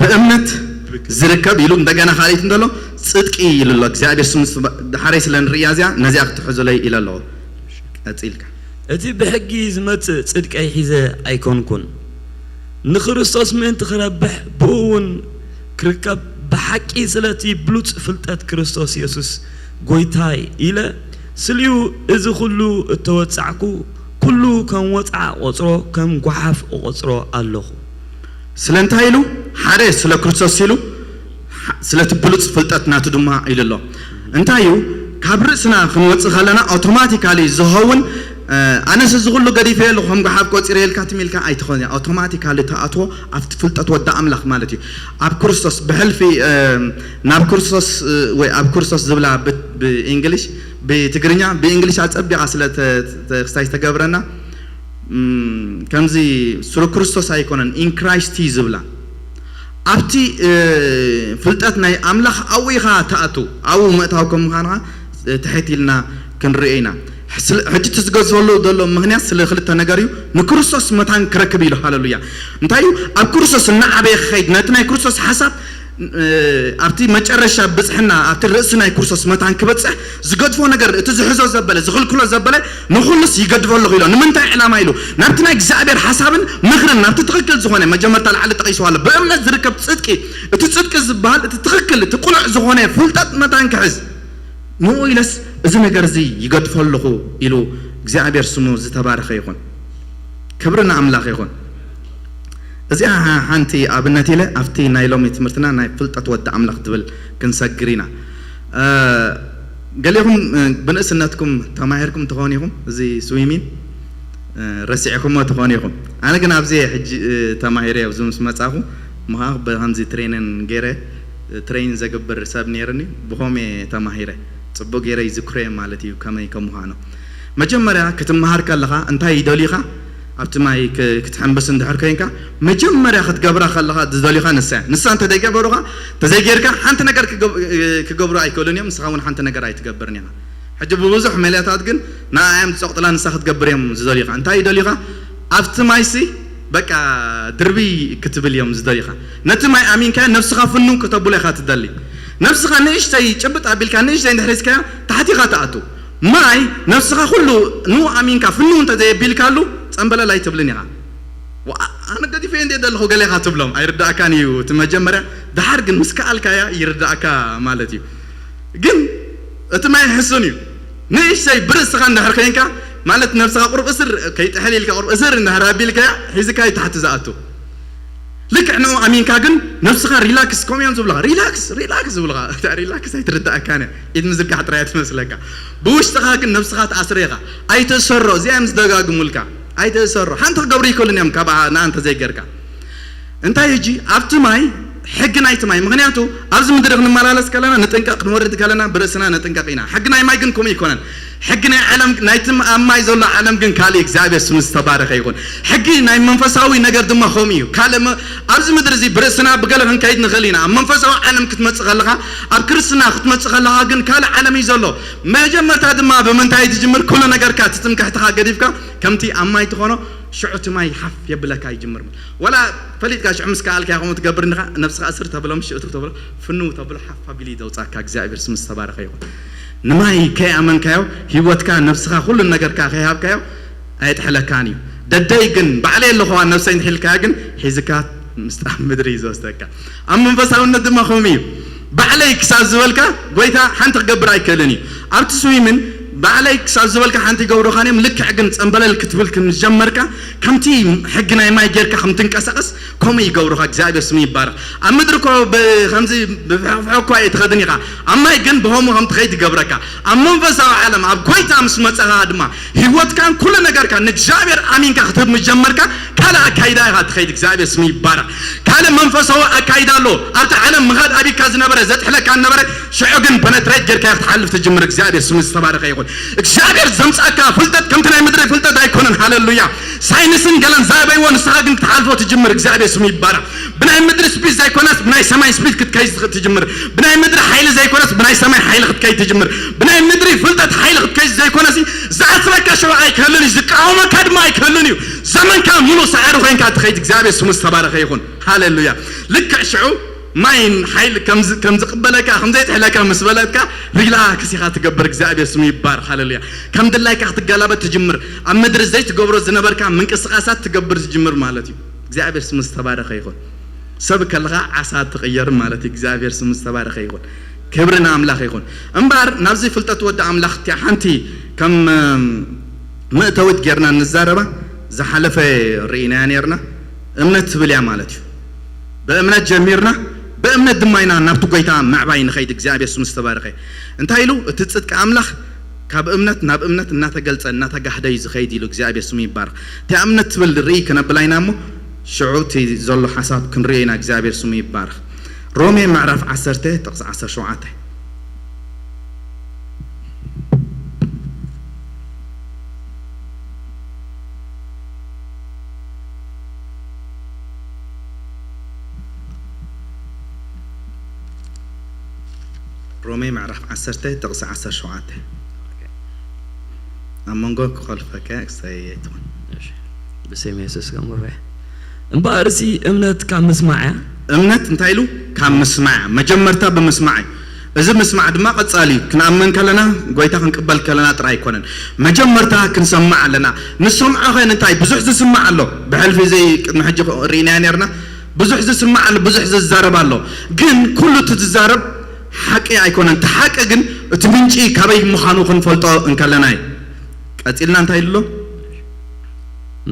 ብእምነት ዝርከብ ኢሉ እንደገና ካልኢት እንተሎ ጽድቂ ኢሉ ኣሎ እግዚኣብሔር ስሙ ድሓረይ ስለ ንርእያ እዚኣ ነዚኣ ክትሕዙለይ ኢለ ኣለዎ ቀጺልካ እቲ ብሕጊ ዝመጽእ ጽድቀይ ሒዘ ኣይኮንኩን ንክርስቶስ ምእንቲ ክረብሕ ብኡ እውን ክርከብ ብሓቂ ስለቲ ብሉጽ ፍልጠት ክርስቶስ የሱስ ጎይታይ ኢለ ስሊኡ እዚ ኩሉ እተወጻዕኩ ኩሉ ከም ወጽዓ ቆጽሮ ከም ጓሓፍ እቆጽሮ ኣለኹ። ስለንታይ ኢሉ ሓደ ስለ ክርስቶስ ኢሉ ስለቲ ብሉጽ ፍልጠት ናቱ ድማ ኢሉ ኣሎ። እንታይ እዩ ካብ ርእስና ክንወጽእ ከለና ኣውቶማቲካሊ ዝኸውን ኣነስ እዚ ኩሉ ገዲፈ ኣለኹ ከም ጓሓፍ ቆጺረ ኢልካ ትም ኢልካ ኣይትኾን ኣውቶማቲካሊ ተኣትዎ ኣብቲ ፍልጠት ወዲ ኣምላኽ ማለት እዩ ኣብ ክርስቶስ ብሕልፊ ናብ ክርስቶስ ወይ ኣብ ክርስቶስ ዝብላ ብእንግሊሽ ብትግርኛ ብእንግሊሽ ኣጸቢቓ ስለ ክስታይ ዝተገብረና ከምዚ ስሩ ክርስቶስ ኣይኮነን in Christ ዝብላ ኣብቲ ፍልጠት ናይ ኣምላኽ ኣብኡ ኢኻ ትኣቱ ኣብኡ ምእታው ከም ምዃንኻ ትሕት ኢልና ክንርኢ ኢና ሕጂ እቲ ዝገዝፈሉ ዘሎ ምክንያት ስለ ክልተ ነገር እዩ ንክርስቶስ መታን ክረክብ ኢሉ ሃለሉያ እንታይ እዩ ኣብ ክርስቶስ እናዓበየ ክኸይድ ነቲ ናይ ክርስቶስ ሓሳብ ኣብቲ መጨረሻ ብፅሕና ኣብቲ ርእሲ ናይ ክርስቶስ መታን ክበፅሕ ዝገድፎ ነገር እቲ ዝሕዞ ዘበለ ዝኽልክሎ ዘበለ ንኹሉስ ይገድፎ ኣለኹ ኢሎ ንምንታይ ዕላማ ኢሉ ናብቲ ናይ እግዚኣብሔር ሓሳብን ምኽርን ናብቲ ትኽክል ዝኾነ መጀመርታ ላዕሊ ጠቒስዋ ኣሎ ብእምነት ዝርከብ ፅድቂ እቲ ፅድቂ ዝበሃል እቲ ትኽክል እቲ ቅኑዕ ዝኾነ ፍልጠት መታን ክሕዝ ንኡ ኢለስ እዚ ነገር እዚ ይገድፎ ኣለኹ ኢሉ እግዚኣብሔር ስሙ ዝተባረኸ ይኹን ክብሪ ንኣምላኽ ይኹን እዚኣ ሓንቲ ኣብነት ኢለ ኣብቲ ናይ ሎሚ ትምህርትና ናይ ፍልጠት ወዲ ኣምላኽ ትብል ክንሰግር ኢና ገሊኹም ብንእስነትኩም ተማሂርኩም ትኾኑ ኢኹም እዚ ስዊሚን ረሲዕኩሞ ትኾኑ ኢኹም ኣነ ግን ኣብዚ ሕጂ ተማሂረ ኣብዚ ምስ መፃኹ ምዃ ብከምዚ ትሬንን ገይረ ትሬን ዘግብር ሰብ ነይርኒ ብኸምኡ ተማሂረ ፅቡቅ ገይረ ይዝክሮ ማለት እዩ ከመይ ከም ምዃኑ መጀመርያ ክትመሃር ከለኻ እንታይ ይደልዩኻ ኣብቲ ማይ ክትሕምብስ እንድሕር ኮይንካ መጀመርያ ክትገብራ ከለኻ ዝደልዩኻ ንሳ ንሳ እንተዘይገበሩኻ ተዘይጌርካ ሓንቲ ነገር ክገብሩ ኣይክእሉን እዮም ንስኻ እውን ሓንቲ ነገር ኣይትገብርን ኢኻ ሕጂ ብብዙሕ ሜላታት ግን ንኣያ እዮም ዝጸቕጥላ፣ ንሳ ክትገብር እዮም ዝደልዩኻ። እንታይ ይደልዩኻ? ኣብቲ ማይሲ በቃ ድርብይ ክትብል እዮም ዝደልዩኻ። ነቲ ማይ ኣሚንካ ነብስኻ ፍንው ክተብሎ ኢኻ ትደሊ። ነብስኻ ንእሽተይ ጭብጥ ኣቢልካ ንእሽተይ እንድሕር ሒዝካያ ታሕቲኻ ትኣቱ። ማይ ነብስኻ ኩሉ ንኡ ኣሚንካ ፍንው እንተዘየቢልካሉ ጸንበለል ኣይትብልን ኢኻ። ዋ፣ ኣነ ገዲፈ እንዴ ዘለኹ ገሌኻ ትብሎም ኣይርዳእካን እዩ እቲ መጀመርያ። ድሓር ግን ምስ ከኣልካያ ይርዳእካ ማለት እዩ። ግን እቲ ማይ ሕሱን እዩ። ንእሽተይ ብርእስኻ እንድሕር ኮይንካ ማለት ነብስኻ ቁርብ እስር ከይጥሕል ኢልካ ቁርብ እስር እንድሕር ኣቢልካያ ሒዝካ እዩ ታሕቲ ዝኣቱ። ልክዕ ንኡ ኣሚንካ ግን ነብስኻ ሪላክስ ከምኡ እዮም ዝብሉኻ። ሪላክስ ሪላክስ ዝብሉኻ። እታ ሪላክስ ኣይትርዳእካን እያ። ኢድ ምዝርጋሕ ጥራይ እያ ትመስለካ። ብውሽጥኻ ግን ነብስኻ ትኣስር ኢኻ። ኣይትእሰሮ። እዚኣ እዮም ዝደጋግሙልካ። ኣይትእሰሮ። ሓንቲ ክገብሩ ይክእሉን እዮም ካብ ንኣ እንተዘይገርካ። እንታይ ሕጂ ኣብቲ ማይ ሕጊ ናይቲ ማይ፣ ምኽንያቱ ኣብዚ ምድሪ ክንመላለስ ከለና ንጥንቀቕ፣ ክንወርድ ከለና ብርእስና ንጥንቀቕ ኢና። ሕጊ ናይ ማይ ግን ከምኡ ይኮነን። ሕጊ ናይ ዓለም፣ ናይቲ ኣብ ማይ ዘሎ ዓለም ግን ካልእ፣ እግዚኣብሔር ስሙ ዝተባረኸ ይኹን። ሕጊ ናይ መንፈሳዊ ነገር ድማ ከምኡ እዩ። ካልእ መ-፣ ኣብዚ ምድሪ እዚ ብርእስና ብገለ ክንከይድ ንኽእል ኢና። ኣብ መንፈሳዊ ዓለም ክትመጽእ ከለኻ፣ ኣብ ክርስትና ክትመጽእ ከለኻ ግን ካልእ ዓለም እዩ ዘሎ። መጀመርታ ድማ ብምንታይ ትጅምር? ኩሉ ነገርካ፣ እቲ ትምክሕትኻ ገዲፍካ ከምቲ ኣብ ማይ ትኾኖ፣ ሽዑ እቲ ማይ ሓፍ የብለካ ይጅምር። ወላ ፈሊጥካ ሽዑ ምስ ከኣልካ ከምኡ ትገብር እንዲኻ፣ ነብስኻ እስር ተብሎም፣ ሽእቱ ተብሎ፣ ፍንው ተብሎ፣ ሓፍ ኣቢሉ እዩ ዘውጻካ። እግዚኣብሔር ስሙ ዝተባረኸ ይኹን። ንማይ ከይኣመንካዮ፣ ህይወትካ፣ ነብስኻ፣ ኩሉ ነገርካ ከይሃብካዮ፣ ኣይጥሕለካን እዩ። ደደይ ግን፣ ባዕለይ ኣለኹዋ ነብሰይ እንድሕር ኢልካያ ግን፣ ሒዝካ ምስጣ ምድሪ እዩ ዝወስደካ። ኣብ መንፈሳውነት ድማ ከምኡ እዩ። ባዕለይ ክሳብ ዝበልካ፣ ጎይታ ሓንቲ ክገብር ኣይክእልን እዩ። ኣብቲ ስዊምን ባዕለይ ክሳብ ዝበልካ ሓንቲ ይገብሩኻን እዮም። ልክዕ ግን ጸምበለል ክትብል ክም ዝጀመርካ፣ ከምቲ ሕጊ ናይ ማይ ጌርካ ከም ትንቀሳቐስ፣ ከምኡ ይገብሩኻ። እግዚኣብሔር ስሙ ይባረኽ። ኣብ ምድሪ እኮ ብ-፣ ከምዚ ብፍሕፍሖ እኳ ኣይትኸድን ኢኻ። ኣብ ማይ ግን ብኸምኡ ከም ትኸይድ ይገብረካ። ኣብ መንፈሳዊ ዓለም፣ ኣብ ጎይታ ምስ መጻኻ ድማ፣ ህይወትካን ኩሉ ነገርካ ንእግዚኣብሔር ኣሚንካ ክትህብ ምስ ጀመርካ፣ ካልእ ኣካይዳ ኢኻ ትኸይድ። እግዚኣብሔር ስሙ ይባረኽ። ካልእ መንፈሳዊ ኣካይዳ ኣሎ። ኣብቲ ዓለም ምኻድ ኣቢካ ዝነበረ፣ ዘጥሕለካ ዝነበረ፣ ሽዑ ግን ፐነትሬት ጌርካ ክትሓልፍ ትጅምር። እግዚኣብሔር ስሙ ዝተባረኸ ይኹን። እግዚኣብሔር ዘምጻካ ፍልጠት ከምቲ ናይ ምድሪ ፍልጠት ኣይኮነን። ሃሌሉያ። ሳይንስን ገለን ዛበይዎ፣ ንስኻ ግን ክትሓልፎ ትጅምር። እግዚኣብሔር ስሙ ይባረኽ። ብናይ ምድሪ ስፒድ ዘይኮነስ ብናይ ሰማይ ስፒድ ክትከይድ ትኽ-፣ ትጅምር። ብናይ ምድሪ ሓይሊ ዘይኮነስ ብናይ ሰማይ ሓይሊ ክትከይድ ትጅምር። ብናይ ምድሪ ፍልጠት ሓይሊ ክትከይድ ዘይኮነስ ዝኣስረካ ሽዑ ኣይክህልን እዩ፣ ዝቃወመካ ድማ ኣይክህልን እዩ። ዘመንካ ሙሉ ሰዓሪ ኮይንካ ትኸይድ። እግዚኣብሔር ስሙ ዝተባረኸ ይኹን። ሃሌሉያ። ልክዕ ሽዑ ማይን ሓይሊ ከም ዝ-፣ ከም ዝቕበለካ፣ ከም ዘይጥሕለካ ምስ በለትካ፣ ሪላክስ ኢኻ ትገብር። እግዚኣብሔር ስሙ ይባረኽ። ሃሌሉያ። ከም ድላይካ ክትገላበጥ ትጅምር። ኣብ ምድሪ ዘይትገብሮ ዝነበርካ ምንቅስቓሳት ትገብር ትጅምር ማለት እዩ። እግዚኣብሔር ስሙ ዝተባረኸ ይኹን። ሰብ ከለኻ ዓሳ ትቕየር ማለት እዩ። እግዚኣብሔር ስሙ ዝተባረኸ ይኹን። ክብሪ ንኣምላኽ ይኹን። እምበኣር ናብዚ ፍልጠት ወዲ ኣምላኽ እቲኣ ሓንቲ ከም፣ እም፣ መእተዊት ጌርና እንዛረባ፣ ዝሓለፈ ርኢናያ ኔርና። እምነት ትብል እያ ማለት እዩ። ብእምነት ጀሚርና፣ ብእምነት ድማ ኢና ናብቲ ጎይታ ምዕባይ ንኸይድ። እግዚኣብሔር ስሙ ዝተባረኸ። እንታይ ኢሉ? እቲ ጽድቂ ኣምላኽ ካብ እምነት ናብ እምነት እናተገልጸ፣ እናተጋህደ እዩ ዝኸይድ ኢሉ። እግዚኣብሔር ስሙ ይባረኽ። እቲኣ እምነት ትብል ርእይ ክነብላ ኢና እሞ፣ ሽዑ እቲ ዘሎ ሓሳብ ክንርእዮ ኢና። እግዚኣብሔር ስሙ ይባረኽ። ሮሜ ምዕራፍ ዓሰርተ ጥቕሲ ዓሰርተ ሸውዓተ። ሮሜ ምዕራፍ ዓሰርተ ጥቕሲ ዓሰርተ ሸውዓተ። ኣብ መንጎ ክኸልፈካ ክሳይ ኣይትኹን። እሺ። ብስም የሱስ ከም ወፈያ። እምበኣርሲ እምነት ካብ ምስማዕ እያ። እምነት እንታይ ኢሉ? ካብ ምስማዕ እያ። መጀመርታ ብምስማዕ እዩ። እዚ ምስማዕ ድማ ቀጻሊ እዩ። ክንኣምን ከለና፣ ጎይታ ክንቅበል ከለና ጥራይ ኣይኮነን። መጀመርታ ክንሰምዕ ኣለና። ንሰምዖ ኸ እንታይ? ብዙሕ ዝስማዕ ኣሎ። ብሕልፊ ዘይ ቅድሚ ሕጂ ርኢናዮ ኔርና። ብዙሕ ዝስማዕ ኣሎ፣ ብዙሕ ዝዛረብ ኣሎ። ግን ኩሉ እቲ ዝዛረብ ሓቂ ኣይኮነን። እቲ ሓቂ ግን እቲ ምንጪ ካበይ ምዃኑ ክንፈልጦ እንከለና እዩ። ቀጺልና እንታይ ኢሉ ኣሎ?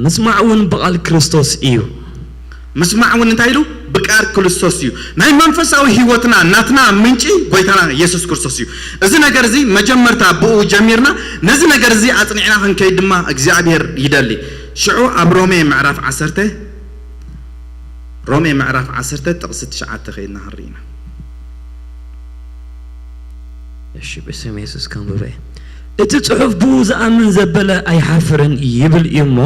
ምስማዕ እውን ብቓል ክርስቶስ እዩ። ምስማዕ እውን እንታይ ኢሉ? ብቃል ክርስቶስ እዩ። ናይ መንፈሳዊ ህይወትና ናትና ምንጪ ጎይታና የሱስ ክርስቶስ እዩ። እዚ ነገር እዚ መጀመርታ ብኡ ጀሚርና፣ ነዚ ነገር እዚ ኣጽኒዕና ክንከይድ ድማ እግዚኣብሔር ይደሊ። ሽዑ ኣብ ሮሜ ምዕራፍ ዓሰርተ፣ ሮሜ ምዕራፍ ዓሰርተ ጥቕሲ ትሽዓተ ከይድና ክንርኢ ኢና። እሺ፣ ብስም የሱስ ከንብበ። እቲ ጽሑፍ፣ "ብኡ ዝኣምን ዘበለ ኣይሓፍርን" ይብል እዩ እሞ፣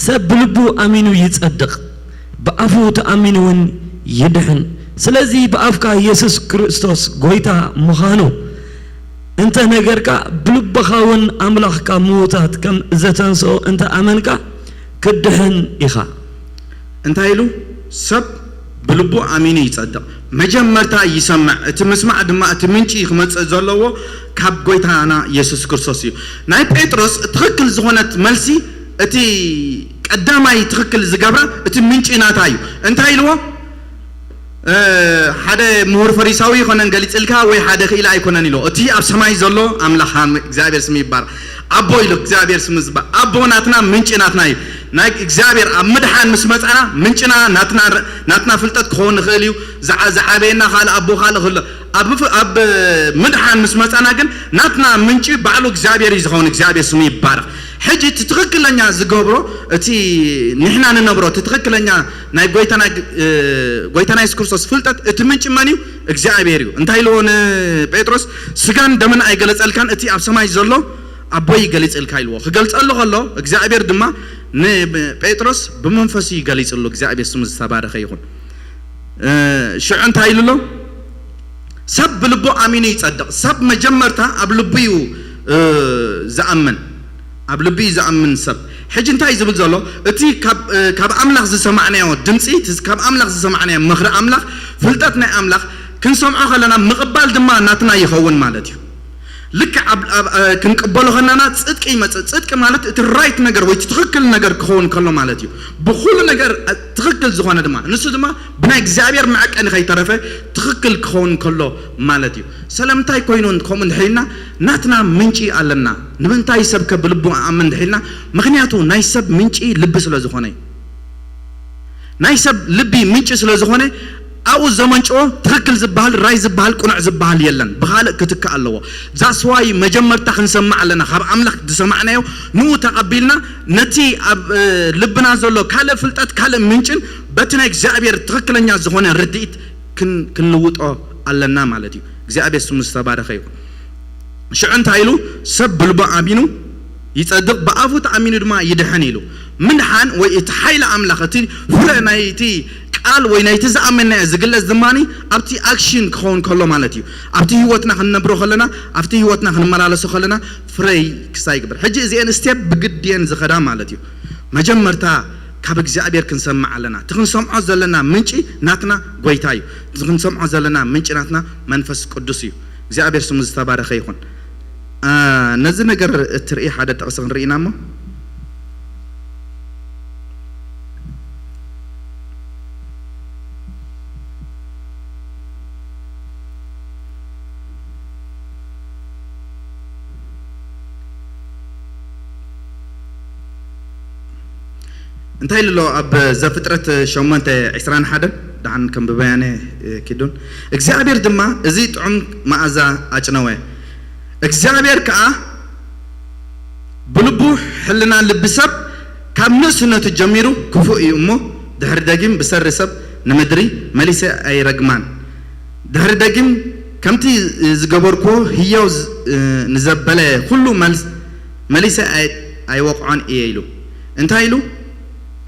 ሰብ ብልቡ ኣሚኑ ይጸድቕ፣ ብኣፉ ተኣሚኑ እውን ይድሕን። ስለዚ ብኣፍካ የሱስ ክርስቶስ ጐይታ ምዃኑ እንተ ነገርካ፣ ብልብኻ እውን ኣምላኽ ካብ ምዉታት ከም ዘተንስኦ እንተ ኣመንካ፣ ክትድሕን ኢኻ። እንታይ ኢሉ? ሰብ ብልቡ ኣሚኑ ይጸድቕ። መጀመርታ ይሰምዕ። እቲ ምስማዕ ድማ እቲ ምንጪ ክመጽእ ዘለዎ ካብ ጎይታና የሱስ ክርስቶስ እዩ። ናይ ጴጥሮስ ትኽክል ዝኾነት መልሲ፣ እቲ ቀዳማይ ትኽክል ዝገብራ እቲ ምንጪ ናታ እዩ። እንታይ ኢልዎ? እ፣ ሓደ ምሁር ፈሪሳዊ ይኮነን ገሊጽልካ ወይ ሓደ ክኢላ ኣይኮነን ኢልዎ። እቲ ኣብ ሰማይ ዘሎ ኣምላኽ እግዚኣብሔር ስም ይባረክ። ኣቦ ኢሉ እግዚኣብሔር ስም ዝባ-፣ ኣቦ ናትና ምንጪ ናትና እዩ። ናይ እግዚኣብሔር ኣብ ምድሓን ምስ መጻና ምንጭና ናትና፣ ናትና ፍልጠት ክኸውን ይኽእል እዩ። ዝዓ-፣ ዝዓበየና ካልእ ኣቦ ካልእ ክህሎ። ኣብ ፍ-፣ ኣብ ምድሓን ምስ መጻና ግን ናትና ምንጪ ባዕሉ እግዚኣብሔር እዩ ዝኸውን። እግዚኣብሔር ስሙ ይባረክ። ሕጂ እቲ ትኽክለኛ ዝገብሮ፣ እቲ ንሕና ንነብሮ፣ እቲ ትኽክለኛ ናይ ጎይታና፣ እ፣ ጎይታና የሱስ ክርስቶስ ፍልጠት፣ እቲ ምንጪ መን እዩ? እግዚኣብሔር እዩ። እንታይ ኢልዎ ንጴጥሮስ? ስጋን ደምን ኣይገለጸልካን፣ እቲ ኣብ ሰማይ ዘሎ ኣቦይ ይገሊጽልካ ኢልዎ። ክገልጸሉ ከሎ፣ እግዚኣብሔር ድማ ንጴጥሮስ ብመንፈሱ ይገሊጽሉ። እግዚኣብሔር ስሙ ዝተባረኸ ይኹን። እ፣ ሽዑ እንታይ ኢሉ ኣሎ? ሰብ ብልቡ ኣሚኑ ይጸድቕ። ሰብ መጀመርታ ኣብ ልቡ እዩ፣ እ፣ ዝኣምን። ኣብ ልቡ እዩ ዝኣምን ሰብ። ሕጂ እንታይ እዩ ዝብል ዘሎ? እቲ ካብ፣ እ፣ ካብ ኣምላኽ ዝሰማዕናዮ ድምጺ፣ እቲ ካብ ኣምላኽ ዝሰማዕናዮ ምኽሪ ኣምላኽ፣ ፍልጠት ናይ ኣምላኽ ክንሰምዖ ከለና ምቕባል ድማ ናትና ይኸውን ማለት እዩ። ልክዕ ኣብ፣ ኣብ፣ እ፣ ክንቅበሎ ከለና ጽድቂ ይመጽእ። ጽድቂ ማለት እቲ ራይት ነገር ወይ እቲ ትኽክል ነገር ክኸውን ከሎ ማለት እዩ። ብኹሉ ነገር፣ እ፣ ትኽክል ዝኾነ ድማ፣ ንሱ ድማ ብናይ እግዚኣብሔር መዐቀኒ ከይተረፈ ትኽክል ክኸውን ከሎ ማለት እዩ። ስለምንታይ ኮይኑ ከምኡ እንድሕር ኢልና፣ ናትና ምንጪ ኣለና። ንምንታይ ሰብ ከ ብልቡ ኣምን እንድሕር ኢልና፣ ምኽንያቱ ናይ ሰብ ምንጪ ልቢ ስለ ዝኾነ እዩ። ናይ ሰብ ልቢ ምንጪ ስለ ዝኾነ፣ ኣብኡ ዘመንጭዎ ትኽክል ዝበሃል፣ ራይ ዝበሃል፣ ቅኑዕ ዝበሃል የለን። ብኻልእ ክትካእ ኣለዎ። ዛስዋይ መጀመርታ ክንሰማዕ ኣለና። ካብ ኣምላኽ ዝሰማዕናዮ ንኡ ተቐቢልና፣ ነቲ ኣብ፣ እ፣ ልብና ዘሎ ካልእ ፍልጠት፣ ካልእ ምንጭን በቲ ናይ እግዚኣብሔር ትኽክለኛ ዝኾነ ርድኢት ክን-፣ ክንልውጦ ኣለና ማለት እዩ። እግዚኣብሔር ስሙ ዝተባረኸ ይኹን። ሽዑ እንታይ ኢሉ? ሰብ ብልቡ ኣሚኑ ይጸድቕ፣ ብኣፉ ተኣሚኑ ድማ ይድሕን ኢሉ። ምድሓን ወይ እቲ ሓይሊ ኣምላኽ፣ እቲ ፍረ ናይቲ ቃል ወይ ናይቲ ዝኣመንናዮ ዝግለጽ ድማ ኣብቲ ኣክሽን ክኸውን ከሎ ማለት እዩ። ኣብቲ ህይወትና ክንነብሮ ከለና፣ ኣብቲ ህይወትና ክንመላለሶ ከለና ፍረይ ክሳይ ይግበር። ሕጂ እዚአን ስቴፕ ብግድየን ዝኸዳ ማለት እዩ። መጀመርታ ካብ እግዚኣብሔር ክንሰምዕ ኣለና። እቲ ክንሰምዖ ዘለና ምንጪ ናትና ጎይታ እዩ። እቲ ክንሰምዖ ዘለና ምንጪ ናትና መንፈስ ቅዱስ እዩ። እግዚኣብሔር ስሙ ዝተባረኸ ይኹን። አ፣ ነዚ ነገር እትርኢ ሓደ ጥቕሲ ክንርኢ ኢና እሞ። እንታይ ኢሉ ኣሎ ኣብ ዘፍጥረት ሸሞንተ ዕስራን ሓደን? ደሓን ከም ብበያነ፣ እ፣ ኪዱን። እግዚኣብሔር ድማ እዚ ጥዑም መኣዛ ኣጭነወ። እግዚኣብሔር ከኣ ብልቡ ሕልና ልቢ ሰብ ካብ ንእስነቱ ጀሚሩ ክፉእ እዩ እሞ፣ ድሕሪ ደጊም ብሰሪ ሰብ ንምድሪ መሊሰ ኣይረግማን። ድሕሪ ደጊም ከምቲ ዝገበርኩዎ ህያው ዝ-፣ ንዘበለ ኩሉ መልስ-፣ መሊሰ ኣይ-፣ ኣይወቕዖን እየ ኢሉ። እንታይ ኢሉ?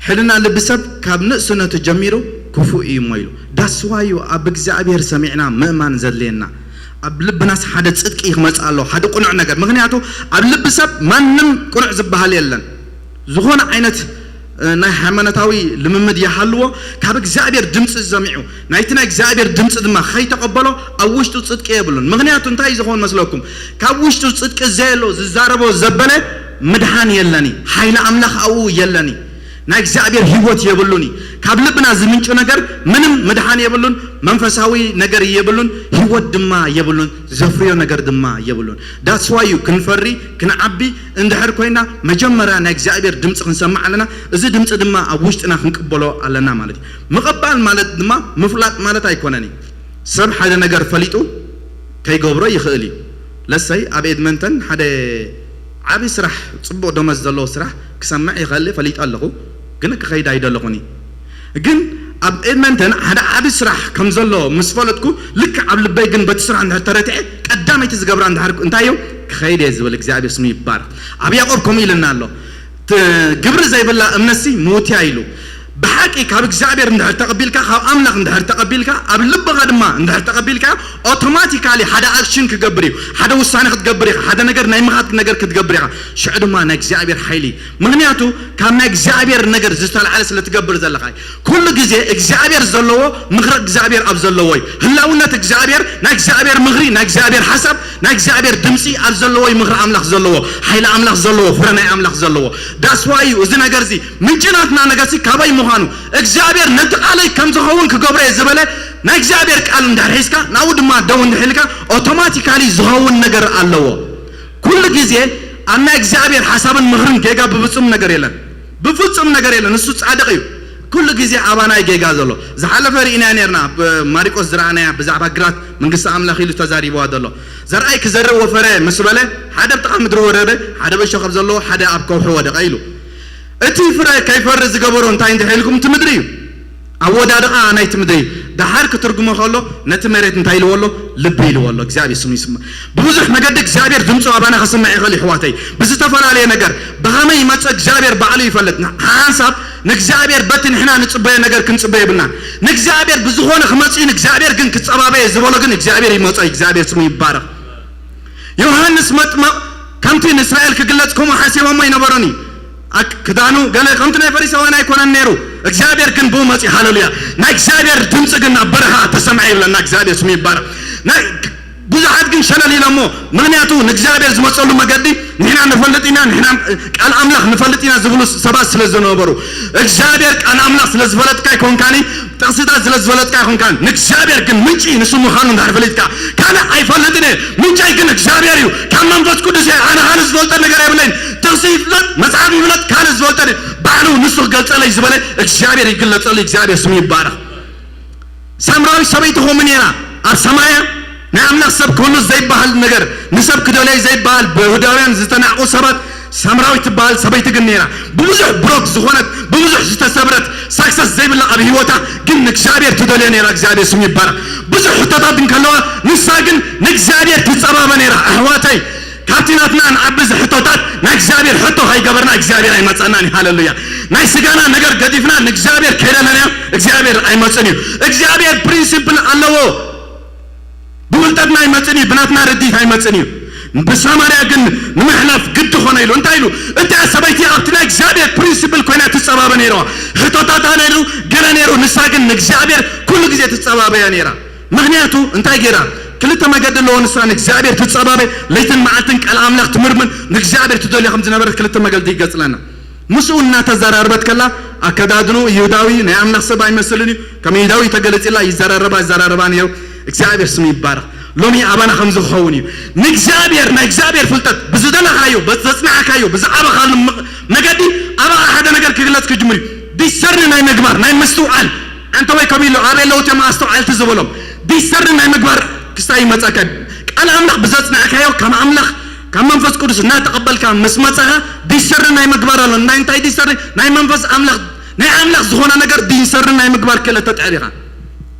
ሕልና ልቢ ሰብ ካብ ንእስነቱ ጀሚሩ ክፉእ እዩ እሞ ኢሉ። ዳስዋዩ ኣብ እግዚኣብሔር ሰሚዕና ምእማን ዘድልየና። ኣብ ልብናስ ሓደ ጽድቂ ክመጽእ ኣሎ፣ ሓደ ቅኑዕ ነገር። ምኽንያቱ ኣብ ልቢ ሰብ ማንም ቅኑዕ ዝበሃል የለን። ዝኾነ ዓይነት፣ እ፣ ናይ ሃይማኖታዊ ልምምድ ይሃልዎ፣ ካብ እግዚኣብሔር ድምፂ ሰሚዑ፣ ናይቲ ናይ እግዚኣብሔር ድምፂ ድማ ከይተቐበሎ ኣብ ውሽጡ ጽድቂ የብሉን። ምኽንያቱ እንታይ እዩ ዝኸውን መስለኩም? ካብ ውሽጡ ጽድቂ ዘየሎ ዝዛረቦ ዘበለ ምድሓን የለኒ፣ ሓይሊ ኣምላኽ ኣብኡ የለኒ። ናይ እግዚኣብሔር ህይወት የብሉን እዩ። ካብ ልብና ዝምንጩ ነገር ምንም ምድሓን የብሉን፣ መንፈሳዊ ነገር የብሉን፣ ህይወት ድማ የብሉን፣ ዘፍርዮ ነገር ድማ የብሉን። ዳትስ ዋይ እዩ ክንፈሪ፣ ክንዓቢ እንድሕር ኮይና መጀመርያ ናይ እግዚኣብሔር ድምፂ ክንሰምዕ ኣለና። እዚ ድምፂ ድማ ኣብ ውሽጥና ክንቅበሎ ኣለና ማለት እዩ። ምቕባል ማለት ድማ ምፍላጥ ማለት ኣይኮነን እዩ። ሰብ ሓደ ነገር ፈሊጡ ከይገብሮ ይኽእል እዩ። ለሰይ ኣብ ኤድመንተን ሓደ ዓቢ ስራሕ፣ ጽቡቕ ደመዝ ዘለዎ ስራሕ ክሰምዕ ይኽእል እየ፣ ፈሊጠ ኣለኹ፣ ግን ክኸይድ ኣይደለኹን እዩ። ግን ኣብ ኤድመንተን ሓደ ዓቢ ስራሕ ከም ዘሎ ምስ ፈለጥኩ፣ ልክዕ ኣብ ልበይ ግን በቲ ስራሕ እንድሕር ተረቲዐ፣ ቀዳመይቲ ዝገብራ እንድሕር እንታይ እዩ? ክኸይድ እየ ዝብል። እግዚኣብሔር ስሙ ይባረክ። ኣብ ያዕቆብ ከምኡ ኢልና ኣሎ፣ ት-፣ ግብሪ ዘይብላ እምነትሲ ምውትያ ኢሉ። ብሓቂ ካብ እግዚኣብሔር እንድሕር ተቐቢልካ፣ ካብ ኣምላኽ እንድሕር ተቐቢልካ፣ ኣብ ልብኻ ድማ እንድሕር ተቐቢልካ፣ ኣውቶማቲካሊ ሓደ ኣክሽን ክገብር እዩ። ሓደ ውሳነ ክትገብር ኢኻ። ሓደ ነገር ናይ ምኻድ ነገር ክትገብር ኢኻ። ሽዑ ድማ ናይ እግዚኣብሔር ሓይሊ፣ ምኽንያቱ ካብ ናይ እግዚኣብሔር ነገር ዝተልዓለ ስለ ትገብር ዘለኻ እዩ። ኩሉ ግዜ እግዚኣብሔር ዘለዎ፣ ምኽሪ እግዚኣብሔር ኣብ ዘለዎ እዩ። ህላውነት እግዚኣብሔር፣ ናይ እግዚኣብሔር ምኽሪ፣ ናይ እግዚኣብሔር ሓሳብ፣ ናይ እግዚኣብሔር ድምፂ ኣብ ዘለዎ እዩ። ምኽሪ ኣምላኽ ዘለዎ፣ ሓይሊ ኣምላኽ ዘለዎ፣ ፍረ ናይ ኣምላኽ ዘለዎ። ዳስዋይ እዩ እዚ ነገር እዚ ምንጪ ናትና ነገርሲ ካበይ ምዃኑ እግዚኣብሔር ነቲ ቃለይ ከም ዝኸውን ክገብሮ እየ ዝበለ ናይ እግዚኣብሔር ቃል እንድሕር ሒዝካ፣ ናብኡ ድማ ደው እንድሕር ኢልካ፣ ኣውቶማቲካሊ ዝኸውን ነገር ኣለዎ። ኩሉ ግዜ ኣብ ናይ እግዚኣብሔር ሓሳብን ምኽርን ጌጋ ብፍጹም ነገር የለን። ብፍጹም ነገር የለን። እሱ ጻድቕ እዩ። ኩሉ ግዜ ኣባና እዩ ጌጋ ዘሎ። ዝሓለፈ ርኢናዮ ነርና። ብ-፣ ማሪቆስ ዝረኣናያ ብዛዕባ ግራት መንግስቲ ኣምላኽ ኢሉ ተዛሪብዋ ዘሎ። ዘርኣይ ክዘርእ ወፈረ ምስ በለ፣ ሓደ ኣብ ጥቓ ምድሪ ወረደ፣ ሓደ በሾ ካብ ዘለዎ፣ ሓደ ኣብ ከውሒ ወደቐ ኢሉ። እቲ ፍረ ከይፈሪ ዝገበሮ እንታይ እንድሕር ኢልኩም፣ እቲ ምድሪ እዩ። ኣወዳድቓ ናይቲ ምድሪ። ደሓር ክትርጉሞ ከሎ፣ ነቲ መሬት እንታይ ኢልዎ ኣሎ? ልቢ ኢልዎ ኣሎ። እግዚኣብሔር ስሙ ይስማ። ብብዙሕ መገዲ እግዚኣብሔር ድምፁ ኣባና ከስምዕ ይኽእል እዩ፣ ኣሕዋተይ። ብዝተፈላለየ ነገር ብኸመይ ይመጽእ እግዚኣብሔር ባዕሉ ይፈልጥ። ን-፣ ሓንሳብ ንእግዚኣብሔር በቲ ንሕና ንጽበዮ ነገር ክንጽበዮ የብልናን። ንእግዚኣብሔር ብዝኾነ ክመጽእ እዩ፣ ንእግዚኣብሔር ግን ክጸባበየ ዝበሎ ግን እግዚኣብሔር ይመጾ እዩ። እግዚኣብሔር ስሙ ይባረኽ። ዮሃንስ መጥምቕ ከምቲ ንእስራኤል ክግለጽ ከምኡ ሓሲቦሞ ኣይነበሮን እዩ። ኣክ-፣ ክዳኑ ገለ ከምቲ ናይ ፈሪሳውያን ኣይኮነን ነይሩ። እግዚኣብሔር ግን ብኡ መጺኡ፣ ሃሌሉያ። ናይ እግዚኣብሔር ድምጺ ግን ናብ በረኻ ተሰምዐ ይብለና። እግዚኣብሔር ስሙ ይባረኽ። ናይ ብዙሓት ግን ሸለል ኢሎሞ፣ ምኽንያቱ ንእግዚኣብሔር ዝመጸሉ መገዲ ንሕና ንፈልጥ ኢና፣ ንሕና ቃል ኣምላኽ ንፈልጥ ኢና ዝብሉ ሰባት ስለ ዝነበሩ፣ እግዚኣብሔር ቃል ኣምላኽ ስለ ዝፈለጥካ ኣይኮንካኒ፣ ጥቕስታት ስለ ዝፈለጥካ ኣይኮንካን፣ ንእግዚኣብሔር ግን ምንጪ ንሱ ምዃኑ እንድሕር ፈሊጥካ፣ ካልእ ኣይፈልጥን እየ፣ ምንጨይ ግን እግዚኣብሔር እዩ፣ ካብ መንፈስ ቅዱስ እየ፣ ኣነ ካልእ ዝፈልጠ ነገር የብለይን፣ ጥቕሲ ይፍለጥ፣ መጽሓፍ ይፍለጥ፣ ካልእ ዝፈልጠ ባዕሉ ንሱ ክገልጸለይ ዝበለ እግዚኣብሔር ይግለጸሉ። እግዚኣብሔር ስሙ ይባረኽ። ሳምራዊት ሰበይቲ ከምኡ ነይራ። ኣብ ሰማርያ ናይ ኣምላኽ ሰብ ክህሉ ዘይበሃል ነገር፣ ንሰብ ክደልዮ ዘይበሃል፣ ብይሁዳውያን ዝተናዕቁ ሰባት፣ ሳምራዊት ትበሃል ሰበይቲ ግን ነይራ። ብብዙሕ ብሮክ ዝኾነት፣ ብብዙሕ ዝተሰብረት፣ ሳክሰስ ዘይብላ ኣብ ህይወታ ግን ንእግዚኣብሔር ትደልዮ ነይራ። እግዚኣብሔር ስሙ ይባረኽ። ብዙሕ ሕቶታት እንከለዋ፣ ንሳ ግን ንእግዚኣብሔር ትጸባበ ነይራ። ኣሕዋተይ፣ ካብቲ ናትና ንዓቢ እዚ ሕቶታት ናይ እግዚኣብሔር ሕቶ ከይገበርና እግዚኣብሔር ኣይመጸናን እዩ። ሃሌሉያ። ናይ ስጋና ነገር ገዲፍና ንእግዚኣብሔር ከይደለናዮ እግዚኣብሔር ኣይመጽን እዩ። እግዚኣብሔር ፕሪንሲፕል ኣለዎ። ብፍልጠትና ኣይመጽን እዩ፣ ብናትና ርድኢት ኣይመጽን እዩ። ብሰማርያ ግን ንምሕላፍ ግዲ ኾነ ኢሉ። እንታይ ኢሉ? እታ ሰበይቲ ኣብቲ ናይ እግዚኣብሔር ፕሪንሲፕል ኮይና ትጸባበ ነይረዋ። ሕቶታታ ነይሩ፣ ገለ ነይሩ፣ ንሳ ግን ንእግዚኣብሔር ኩሉ ግዜ ትጸባበያ ነይራ። ምኽንያቱ እንታይ ገይራ? ክልተ መገዲ ኣለዎ። ንሳ ንእግዚኣብሔር ትጸባበ፣ ለይትን መዓልትን ቃል ኣምላኽ ትምርምን ንእግዚኣብሔር ትደልዮ ከም ዝነበረት ክልተ መገዲ ይገልጽለና። ምስኡ እናተዘራረበት ከላ፣ ኣከዳድንኡ ይሁዳዊ፣ ናይ ኣምላኽ ሰብ ኣይመስልን እዩ። ከም ይሁዳዊ ተገለጺላ ይዘራረባ፣ ይዘራረባ ነይሩ። እግዚኣብሔር ስሙ ይባረኽ። ሎሚ ኣባና ከምዚ ክኸውን እዩ። ንእግዚኣብሔር፣ ናይ እግዚኣብሔር ፍልጠት ብዝደለኻዮ፣ በዘጽናዕካዮ፣ ብዝዓበኻሉ ም-፣ መገዲ ኣባኻ ሓደ ነገር ክግለጽ ክጅምር እዩ። ዲሰርን ናይ ምግባር፣ ናይ ምስትውዓል፣ ኣንተ ወይ ከቢሎ ኣበይ ኣለዉ እቶም ኣስተውዓልቲ ዝበሎም? ዲሰርን ናይ ምግባር ክስታይ ይመጸካ። ቃል ኣምላኽ ብዘጽናዕካዮ፣ ካብ ኣምላኽ፣ ካብ መንፈስ ቅዱስ እናተቐበልካ ምስ መጸኻ፣ ዲሰርን ናይ ምግባር ኣሎ። ናይ እንታይ ዲሰርን? ናይ መንፈስ ኣምላኽ፣ ናይ ኣምላኽ ዝኾነ ነገር ዲሰርን ናይ ምግባር ክእለት ተጣዒርካ።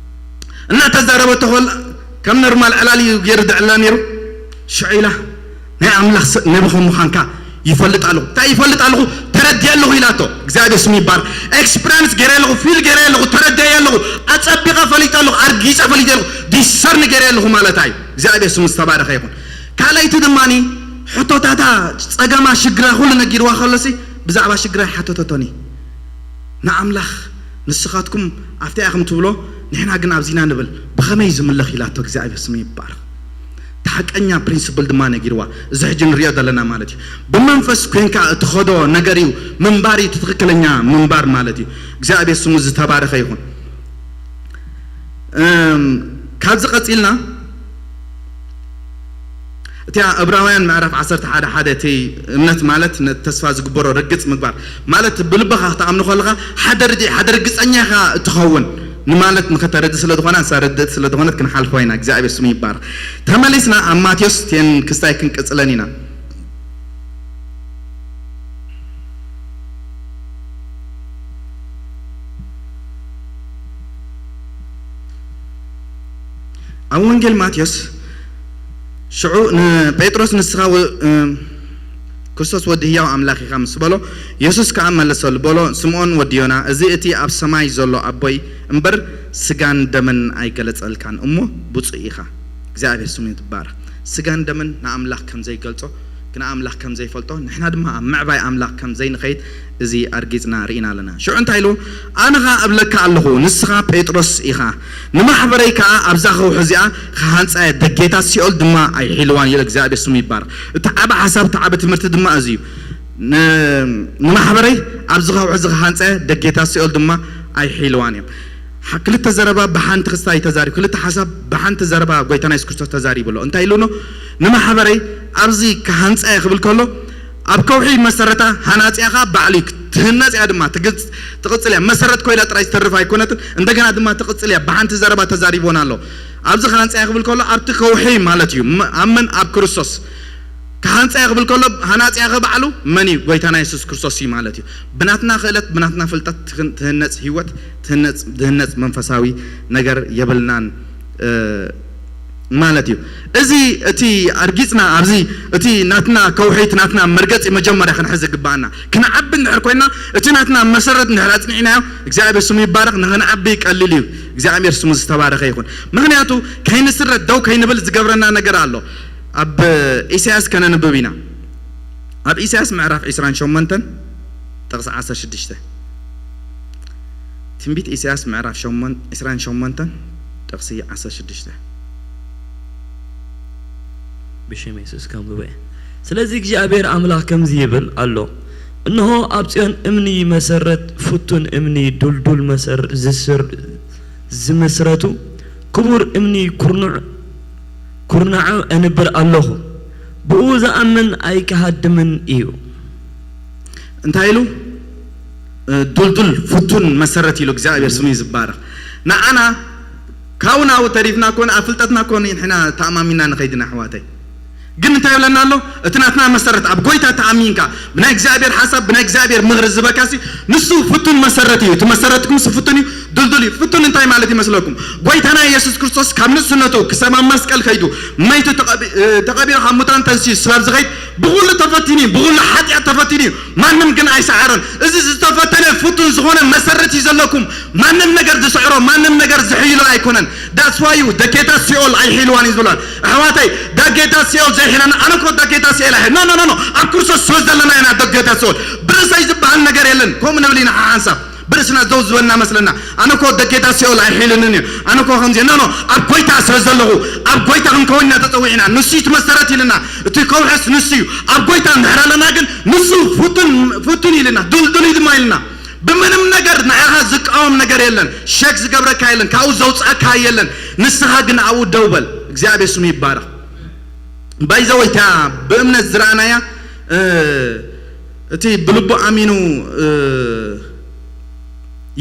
እናተዛረበቶ ከላ ከም ኖርማል ዕላል እዩ ገይሩ ዘዕልላ ነይሩ። ሽዑ ኢላ፣ "ናይ ኣምላኽ ሰብ ነቢ ከም ምዃንካ ይፈልጥ ኣለኹ." "እንታይ ይፈልጥ ኣለኹ?" "ተረዲአ ኣለኹ" ኢላቶ። እግዚኣብሔር ስሙ ይባረክ። "ኤክስፒሪንስ ገይረ ኣለኹ፣ ፊል ገይረ ኣለኹ፣ ተረዲአ ኣለኹ፣ ኣጸቢቐ ፈሊጠ ኣለኹ፣ ኣርጊጸ ፈሊጠ ኣለኹ፣ ዲሰርን ገይረ ኣለኹ" ማለታ እዩ። እግዚኣብሔር ስሙ ዝተባረኸ ይኹን። ካልኣይቲ ድማኒ፣ ሕቶታታ፣ ጸገማ፣ ሽግራ ኩሉ ነጊርዋ ከሎሲ፣ ብዛዕባ ሽግራ ኣይሓተተቶን እዩ። ንኣምላኽ፣ "ንስኻትኩም ኣብቲ ኢኹም ትብሎ፣ ንሕና ግን ኣብዚና ንብል፣ ብኸመይ ዝምለኽ?" ኢላቶ። እግዚኣብሔር ስሙ ይባረኽ። እቲ ሓቀኛ ፕሪንስፕል ድማ ነጊርዋ። እዚ ሕጂ ንሪኦ ዘለና ማለት እዩ። ብመንፈስ ኮንካ እትኸዶ ነገር እዩ ምንባር እዩ፣ እቲ ትኽክለኛ ምንባር ማለት እዩ። እግዚኣብሔር ስሙ ዝተባረኸ ይኹን። እም፣ ካብዚ ቀጺልና፣ እቲኣ ዕብራውያን ምዕራፍ ዓሰርተ ሓደ ሓደ፣ እቲ እምነት ማለት ነቲ ተስፋ ዝግበሮ ርግጽ ምግባር ማለት፣ ብልብኻ ክትኣምኑ ከለኻ፣ ሓደ ርድኢ፣ ሓደ ርግጸኛ ኢኻ እትኸውን ንማለት ንኸተረድእ ስለ ዝኾነ፣ ንሳ ርድእቲ ስለ ዝኾነት ክንሓልፎ ኢና። እግዚኣብሔር ስሙ ይባረኽ። ተመሊስና ኣብ ማቴዎስ ቴን ክስታይ ክንቅጽለን ኢና። ኣብ ወንጌል ማቴዎስ ሽዑ ንጴጥሮስ፣ "ንስኻ ወ-፣ እ፣ ክርስቶስ ወዲ ህያው ኣምላኽ ኢኻ ምስ በሎ፣ የሱስ ከኣ መለሰሉ፣ በሎ፣ ስምዖን ወዲ ዮና፣ እዚ እቲ ኣብ ሰማይ ዘሎ ኣቦይ እምበር ስጋን ደምን ኣይገለጸልካን እሞ ብፁዕ ኢኻ። እግዚኣብሔር ስሙ ይትባረኽ። ስጋን ደምን ንኣምላኽ ከም ዘይገልጾ፣ ንኣምላኽ ከም ዘይፈልጦ፣ ንሕና ድማ ኣብ ምዕባይ ኣምላኽ ከም ዘይንኸይድ እዚ ኣርጊጽና ርኢና ኣለና። ሽዑ እንታይ ኢሉ? ኣነ ኸኣ እብለካ ኣለኹ፣ ንስኻ ጴጥሮስ ኢኻ፣ ንማሕበረይ ከኣ ኣብዛ ኸውሒ እዚኣ ክሃንጻ እየ፣ ደጌታት ሲኦል ድማ ኣይሒልዋን ኢሉ። እግዚኣብሔር ስሙ ይባረኽ። እቲ ዓቢ ሓሳብ፣ እቲ ዓቢ ትምህርቲ ድማ እዚ እዩ። ን-፣ ንማሕበረይ ኣብዚ ኸውሒ እዚ ክሃንጻ እየ፣ ደጌታት ሲኦል ድማ ኣይሒልዋን እዮም። ሓ-፣ ክልተ ዘረባ ብሓንቲ ክስታይ ተዛሪቡ፣ ክልተ ሓሳብ ብሓንቲ ዘረባ ጎይታና የሱስ ክርስቶስ ተዛሪቡ ኣሎ። እንታይ ኢሉ ኣሎ? ንማሕበረይ ኣብዚ ክሃንጻ እየ ክብል ከሎ፣ ኣብ ከውሒ መሰረታ ሃናጺኣ ኸኣ ባዕሉ እዩ። ትህነጽ እያ ድማ፣ ትግጽ-፣ ትቕጽል እያ። መሰረት ኮይና ጥራይ ዝተርፍ ኣይኮነትን፣ እንደገና ድማ ትቕጽል እያ። ብሓንቲ ዘረባ ተዛሪቦና ኣሎ። ኣብዚ ክሃንጻ እየ ክብል ከሎ፣ ኣብቲ ከውሒ ማለት እዩ። ም-፣ ኣብ መን? ኣብ ክርስቶስ። ክሃንጻ እየ ክብል ከሎ፣ ሃናጺኣ ኸ ባዕሉ መን እዩ? ጎይታና የሱስ ክርስቶስ እዩ ማለት እዩ። ብናትና ክእለት፣ ብናትና ፍልጠት ትህን-፣ ትህነጽ ህይወት፣ ትህነጽ፣ ዝህነጽ መንፈሳዊ ነገር የብልናን፣ እ፣ ማለት እዩ። እዚ እቲ ኣርጊጽና ኣብዚ እቲ ናትና ከውሒ፣ እቲ ናትና መርገጺ መጀመርያ ክንሕዝ ዝግባኣና። ክንዓቢ እንድሕር ኮይና፣ እቲ ናትና መሰረት እንድሕር ኣጽኒዕናዮ፣ እግዚኣብሔር ስሙ ይባረኽ፣ ንኽንዓቢ ቀሊል እዩ። እግዚኣብሔር ስሙ ዝተባረኸ ይኹን። ምኽንያቱ ከይንስረት ደው ከይንብል ዝገብረና ነገር ኣሎ። ኣብ ኢሳያስ ከነንብብ ኢና። ኣብ ኢሳያስ ምዕራፍ ዕስራን ሸሞንተን ጥቕሲ ዓሰርተ ሽዱሽተ። ትንቢት ኢሳያስ ምዕራፍ ሸሞን-፣ ዕስራን ሸሞንተን ጥቕሲ ዓሰርተ ሽዱሽተ። ብሽም የሱስ ከንብቦ እየ። ስለዚ እግዚኣብሔር ኣምላኽ ከምዚ ይብል ኣሎ፣ እንሆ ኣብ ጽዮን እምኒ መሰረት፣ ፍቱን እምኒ፣ ድልዱል መሰር ዝስር-፣ ዝምስረቱ ክቡር እምኒ ኩርኑዕ፣ ኩርናዑ ኣንብር ኣለኹ፣ ብኡ ዝኣምን ኣይክሃድምን እዩ። እንታይ ኢሉ? እ፣ ዱልዱል ፍቱን መሰረት ኢሉ እግዚኣብሔር ስሙ እዩ ዝባረኽ። ንዓና ካብኡ ናብኡ ተሪፍና ኮነ፣ ኣብ ፍልጠትና ኮነ ንሕና ተኣማሚና ንኸይድና ኣሕዋተይ። ግን እንታይ ይብለና ኣሎ? እቲ ናትና መሰረት ኣብ ጎይታ ተኣሚንካ ብናይ እግዚኣብሔር ሓሳብ፣ ብናይ እግዚኣብሔር ምኽሪ ዝበካሲ ንሱ ፍቱን መሰረት እዩ። እቲ መሰረትኩም ንሱ ፍቱን እዩ፣ ድልዱል እዩ። ፍቱን እንታይ ማለት ይመስለኩም? ጎይታና የሱስ ክርስቶስ ካብ ንእስነቱ ክሳብ ኣብ መስቀል ከይዱ መይቱ ተቐቢ-፣ እ፣ ተቐቢሩ ካብ ሙታን ተንሲኡ ስላብ ዝኸይድ ብኹሉ ተፈቲኑ እዩ፣ ብኹሉ ሓጢኣት ተፈቲኑ እዩ። ማንም ግን ኣይሰዓረን። እዚ ዝተፈተነ ፍቱን ዝኾነ መሰረት እዩ ዘለኩም። ማንም ነገር ዝስዕሮ፣ ማንም ነገር ዝሕይሎ ኣይኮነን። That's why ደጌታት ሲኦል ኣይሒልዋን እዩ ዝብላል። ኣሕዋተይ፣ ደጌታት ሲኦል ዘይሒለና፣ ኣነ እኮ ደጌታት ሲኦል ኣይሒ-፣ ኖ፣ ኖ፣ ኖ፣ ኖ። ኣብ ክርስቶስ ስለ ዘለና ኢና ደጌታት ሲኦል። ብርእሰይ ዝበሃል ነገር የለን። ከምኡ ንብል ኢና ሓንሳብ። ብርእስና ደው ዝበልና መስለና። ኣነ እኮ ደጌታት ሲኦል ኣይሒልንን እዩ። ኣነ እኮ ከምዚ፣ ኖ፣ ኖ፣ ኣብ ጎይታ ስለ ዘለኹ፣ ኣብ ጎይታ ክንከውን ኢና ተጸዊዕና። ንሱ እዩ እቲ መሰረት ኢልና። እቲ ከውሕስ ንሱ እዩ። ኣብ ጎይታ እንድሕር ኣለና ግን ንሱ ፍቱን፣ ፍቱን ኢልና፣ ድልዱል እዩ ድማ ኢልና። ብምንም ነገር ንዓኻ ዝቃወም ነገር የለን። ሸክ ዝገብረካ የለን። ካብኡ ዘውጽኣካ የለን። ንስኻ ግን ኣብኡ ደው በል። እግዚኣብሔር ስሙ ይባረኽ። ባይዘወይ እታ ብእምነት ዝረኣናያ፣ እ፣ እቲ ብልቡ ኣሚኑ፣ እ፣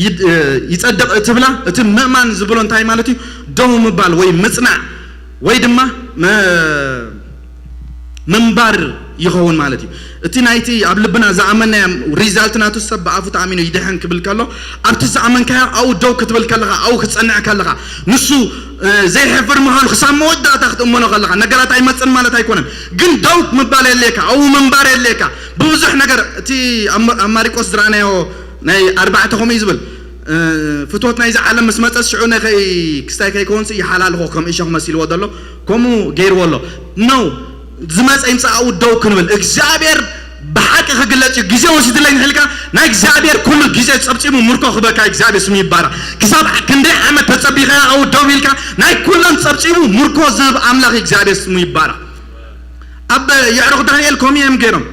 ይድ-፣ እ፣ ይጸድቕ እትብላ፣ እቲ ምእማን ዝብሎ እንታይ ማለት እዩ? ደው ምባል ወይ ምጽናዕ ወይ ድማ መ-፣ ምንባር ይኸውን ማለት እዩ። እቲ ናይቲ ኣብ ልብና ዝኣመናዮ ሪዛልት ናቱ፣ ሰብ ብኣፉ ተኣሚኑ ይድሕን ክብል ከሎ፣ ኣብቲ ዝኣመንካዮ ኣብኡ ደው ክትብል ከለኻ፣ ኣብኡ ክትጸንዕ ከለኻ፣ ንሱ፣ እ፣ ዘይሕፍር ምዃኑ ክሳብ መወዳእታ ክትእመኖ ከለኻ፣ ነገራት ኣይመጽን ማለት ኣይኮነን። ግን ደው ምባል የድልየካ፣ ኣብኡ ምንባር የድልየካ። ብብዙሕ ነገር እቲ ኣብ መ-፣ ኣብ ማሪቆስ ዝረኣናዮ ናይ ኣርባዕተ ከምኡ እዩ ዝብል፣ እ፣ ፍትወት ናይዚ ዓለም ምስ መጸት ሽዑ ነኸይ ክስታይ ከይከውንስ ይሓላልኾ ከም እሾኽ መሲልዎ ዘሎ ከምኡ ገይርዎ ኣሎ። ኖ፣ ዝመጸ ይምጻእ ኣብኡ ደው ክንብል። እግዚኣብሔር ብሓቂ ክግለጽ እዩ። ግዜ ወሲድለይ ንሕልካ ናይ እግዚኣብሔር ኩሉ ግዜ ጸብጺቡ ምርኮ ክበካ እግዚኣብሔር ስሙ ይባረኽ። ክሳብ ክንደይ ዓመት ተጸቢኻያ ኣብኡ ደው ኢልካ ናይ ኩሎም ጸብጺቡ ምርኮ ዝህብ ኣምላኽ እግዚኣብሔር ስሙ ይባረኽ። ኣብ የዕሩኽ ዳንኤል ከምኡ እዮም ገይሮም።